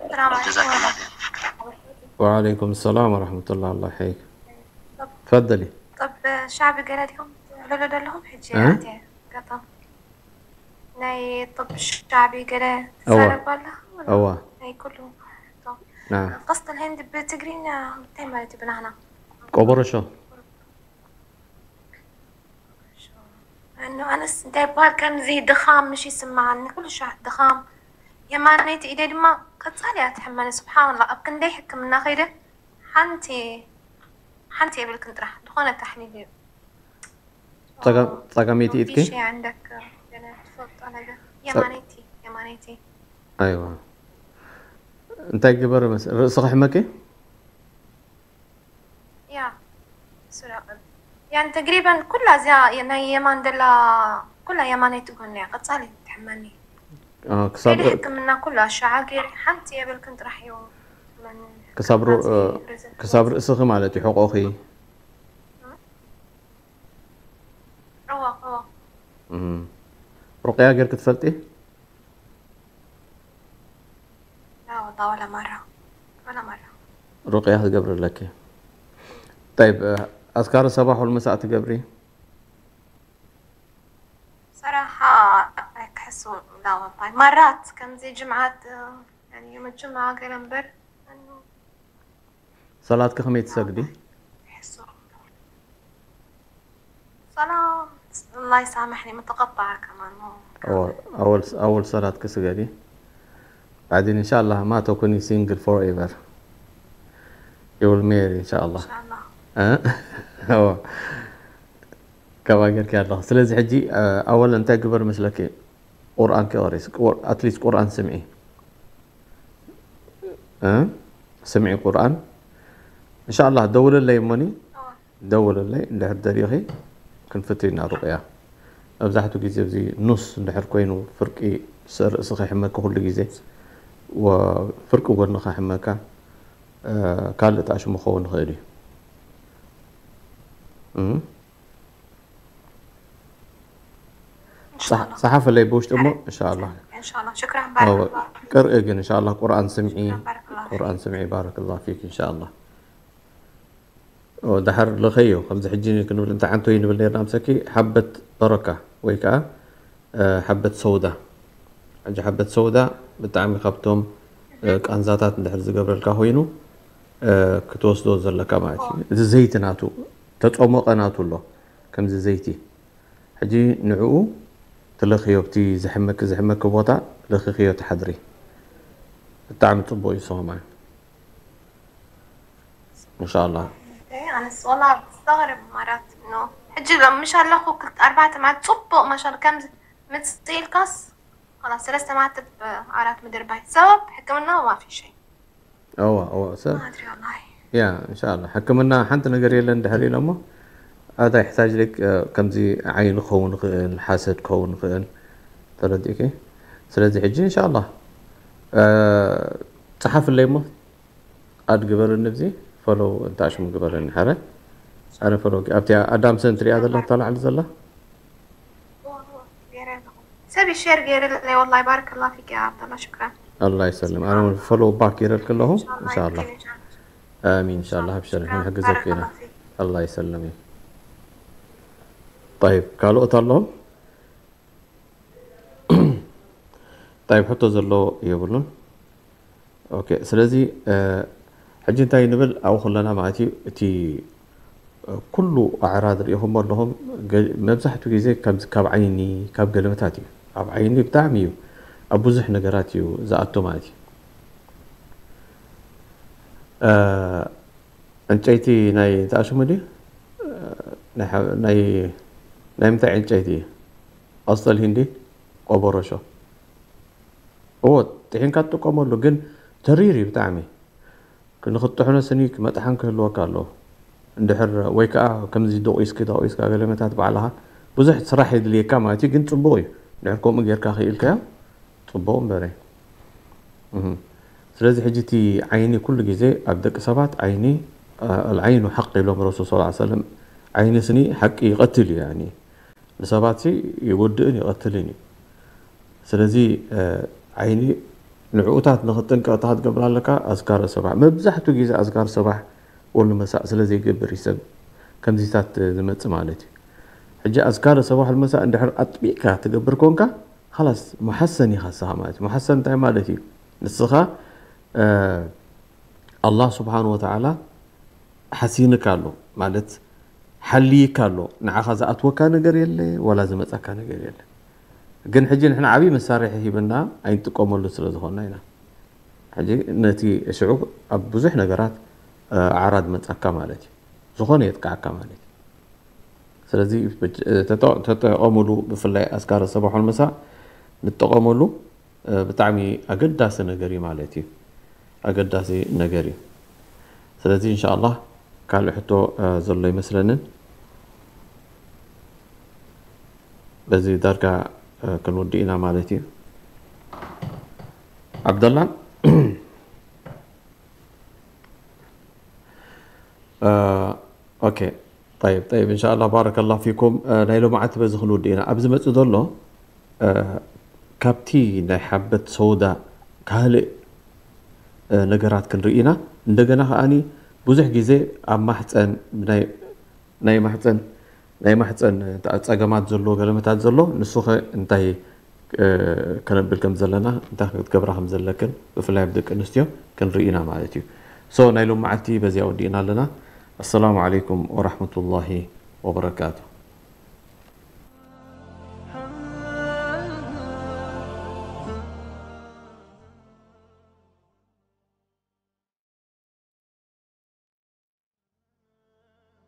السلام عليكم ጀዛከላ ورحمة ኸይር። الله وبركاته. وعليكم السلام ورحمة الله الله يحييك. تفضلي. طب شعبي ገለ ዲኹም ለሎ ዘለኹም ሕጂ እ? ኣትየ ገጠም ናይ طب شعبي ገለ እዋ። ትዛረብ ኣላ እዋ። ናይ ኩሉ نعم. ቀስተ الهند ብትግርኛ እንታይ ማለት እዩ ብናህና ቆበረሾ። እኖ ኣነስ እንታይ ይበሃል ከምዚ ድኻም ምሽ ይስምዓኒ ኩሉ ሻዕ ድኻም የማነይቲ ኢደይ ድማ ቀጻሊ እያ ትሕመኒ ስብሓንላ ኣብ ክንደይ ሕክምና ከይደ ሓንቲ ሓንቲ የብልክን ጥራሕ ዝኾነ ታሕሊል እዩ ጸጋ- ጸጋመይቲ ኢድኪ ፊሽ عندك ገለ ትፈልጦ ነገር የማነይቲ የማነይቲ ኣይዋ እንታይ ግበር መስ ርእስኺ ሕመኪ ያ ሱራቅን ያን ተግሪበን ኩላ እዚኣ ናይ የማን ደላ ኩላ የማነይቲ ጎኒ እያ ቀጻሊ ትሕመኒ አ፣ ክሳብ ከይደ ሕክምና ኩላ ኣሻዓ ገይረ ሓንቲ የብልክን ጥራሕ እዩ ትሕመኒ ክሳብ ሩ- ሓንቲ ርዝን ክሳብ ርእስኺ ማለት እዩ ሕቆኺ እዋ እዋ እም። ሩቅያ ጌርኪ ትፈልጢ لا والله ولا مرة ولا مرة ሩቅያ ክገብርለኪ طيب ኣስካሪ ሰባሕ ወልመሳእ ትገብሪ صراحة ክሕሱ لا والله مرات ከምዚ ጅምዓት يعني يوم الجمعة ገለ እምበር ሰላትኪ ከመይ ትሰግዲ ክሕሱ صلاة الله يسامحني متقطعة كمان مو ኣወል ኣወል ሰላትኪ ስገዲ بعدين إن شاء الله ما تكوني single forever. You will marry إن شاء الله. إن شاء الله. أه؟ أوه. كما قلت يا الله. ስለዚህ ሕጂ ኣወለን እንታይ ግበር መስለኪ? ቁርኣን ክቕሪ፣ at least ቁርኣን ስምዒ። ስምዒ ቁርኣን። እንሻላ ደውለለይ እሞኒ፣ ደውለለይ እንድሕር ደሊኺ ክንፍትይ ኢና ሩቕያ። መብዛሕትኡ ግዜ እዚ ኑስ እንድሕር ኮይኑ ፍርቂ ርእሲ ከሕመካ ኩሉ ግዜ፣ ፍርቂ ጎኒ ከሕመካ፣ ካልእ ተኣሽሙ ክኸውን ይኽእል እዩ። ጸሓፈለይ ብውሽጢ እሞ እንሻላ። ቅርኢ ግን እንሻላ ቁርኣን ስምዒ፣ ቁርኣን ስምዒ። ባረክላ ፊክ እንሻላ። ድሓር ልኸዮ ከምዚ ሕጂ ክንብል እንተ ዓንቶይ ንብል ነርና ምሰኪ ሓበት በረካ ወይ ከዓ ሓበት ሰውዳ። ሕጂ ሓበት ሰውዳ ብጣዕሚ ካብቶም ቃንዛታት እንድሕር ዝገብረልካ ኮይኑ ክትወስዶ ዘለካ ማለት እዩ። እቲ ዘይቲ ናቱ ተፀሞቐ ናቱ ኣሎ ከምዚ ዘይቲ። ሕጂ ንዕኡ ትለኽዮ ኣብቲ ዝሕመኪ ዝሕመኪ ቦታ ለኺኽዮ ትሓድሪ። ብጣዕሚ ፅቡቅ እዩ። ሰማይ እንሻላ። ኣነስ ወላ ዝተቕርብ ማለት ነው። ሕጂ ምሽ ኣለኹ ክልተ ኣርባዕተ ማለት ፅቡቅ ማሻል ከም ምፅእ ኢልካስ ላ ሰለስተ ማትብ ኣራት ምድር ባይ ሰበብ ሕክምና ማፊ ሸይ እዋ እዋ ሰብ ያ እንሻላ ሕክምና ሓንቲ ነገር የለን ድሕር ኢሎሞ ኣታ ይሕታጅ ልክ ከምዚ ዓይኒ ክኸውን ይኽእል፣ ሓሰድ ክኸውን ይኽእል። ተረዲእኪ? ስለዚ ሕጂ እንሻላ ፀሓፍለይ እሞ ኣድ ግበርኒ ብዚ ፈሎው እንታሽሙ ግበርኒ ሓረ ኣነ ፈሎው ኣብቲ ኣዳም ሰን ትሪኣ ዘላ ተላዕሊ ዘላ ሰብ ሸር ገይርለይ ወላሂ ባረከላ ፊክ ያ ዓብደላ ሽክራን ኣላ ይሰልም። ኣነ እውን ፈሎው ባክ ገይረልክ ኣለኹ። እንሻላ ኣሚን። እንሻላ ኣብሸር ንሕግዘኪ ኢና። ኣላ ይሰልም እዩ። ጠይብ ካልኦት ኣለዎም? ጠይብ ሕቶ ዘሎ የብሉን። ኦኬ ስለዚ ሕጂ እንታይ ንብል ኣብኡ ከለና ማለት እዩ እቲ ኩሉ ኣዕራድ ሪኢኹሞ ኣለኹም መብዛሕትኡ ግዜ ካብ ዓይኒ ካብ ገለመታት እዩ። ኣብ ዓይኒ ብጣዕሚ እዩ ኣብ ብዙሕ ነገራት እዩ ዝኣቶ ማለት እዩ። ዕንጨይቲ ናይ ተኣሽሙ ድዩ? ናይ ምንታይ ዕንጨይቲ እዩ? ኣስጠል ሂንዲ ቆቦሮሾ እዎ ጥሒንካ ትጥቀመሉ ግን ተሪር እዩ ብጣዕሚ። ንክትጥሕኖ ስኒ መጥሓን ክህልወካ ኣለዎ። እንድሕር ወይ ከዓ ከምዚ ደቂስኪ ደቂስካ ገለመታት ባዕልኻ ብዙሕ ስራሕ የድልየካ ማለት እዩ። ግን ፅቡቕ እዩ እንድሕር ከምኡ ጌርካ ክኢልካዮ ፅቡቕ እምበረ። ስለዚ ሕጂ እቲ ዓይኒ ኩሉ ግዜ ኣብ ደቂ ሰባት ዓይኒ ኣልዓይኑ ሓቂ ኢሎም ረሱል ስ ሰለም ዓይኒ ስኒ ሓቂ ይቐትል እዩ። ንሰባት ይጎድእን ይቐትልን እዩ። ስለዚ ዓይኒ ንዕኡታት ንክጥንቀቕ እንታይ ክትገብር ኣለካ? ኣዝካረ ሰባሕ መብዛሕትኡ ግዜ ኣዝካር ሰባሕ ወሉ መሳእ ስለ ዘይገብር እዩ ሰብ ከምዚታት ዝመጽእ ማለት እዩ። ሕጂ ኣዝካረ ሰባሕ ወሉ መሳእ እንድሕር ኣጥቢቕካ ትገብር ኮንካ ኻላስ ሙሓሰን ኢኻ ንስኻ ማለት እዩ። ሙሓሰን እንታይ ማለት እዩ? ንስኻ ኣላህ ስብሓን ወተዓላ ሓሲንካ ኣሎ ማለት ሓልይካ ኣሎ። ንዓኻ ዝኣትወካ ነገር የለ ዋላ ዝመፀካ ነገር የለ። ግን ሕጂ ንሕና ዓብዪ መሳርሒ ሂብና ኣይንጥቀመሉ ስለ ዝኾንና ኢና። ሕጂ ነቲ ሽዑ ኣብ ብዙሕ ነገራት ኣዕራድ መፃካ ማለት እዩ። ዝኾነ የጥቃዓካ ማለት እዩ። ስለዚ ተጠቀሙሉ። ብፍላይ ኣስካረ ሰባሖን መሳ ንጠቀመሉ። ብጣዕሚ ኣገዳሲ ነገር እዩ ማለት እዩ። ኣገዳሲ ነገር እዩ። ስለዚ እንሻ ኣላህ ካልእ ሕቶ ዘሎ ይመስለንን። በዚ ዳርጋ ክንወድእ ኢና ማለት እዩ። ዓብደላ ኦኬ። ጠይብ ጠይብ እንሻላ ባረከላ ፊኩም። ናይ ሎማዓቲ በዚ ክንውድእ ኢና። ኣብዚ መፅእ ዘሎ ካብቲ ናይ ሓበት ሰውዳ ካልእ ነገራት ክንርኢ ኢና። እንደገና ከዓኒ ብዙሕ ግዜ ኣብ ማሕፀን ናይ ማሕፀን ናይ ማሕፀን ፀገማት ዘለዎ ገለመታት ዘሎ ንሱኸ እንታይ ከነብል ከም ዘለና እንታይ ክትገብራ ከም ዘለክን ብፍላይ ኣብ ደቂ ኣንስትዮ ክንርኢ ኢና ማለት እዩ። ሶ ናይ ሎም መዓልቲ በዚኣ ወዲእና ኣለና። ኣሰላሙ ዓለይኩም ወራሕመቱላሂ ወበረካቱ።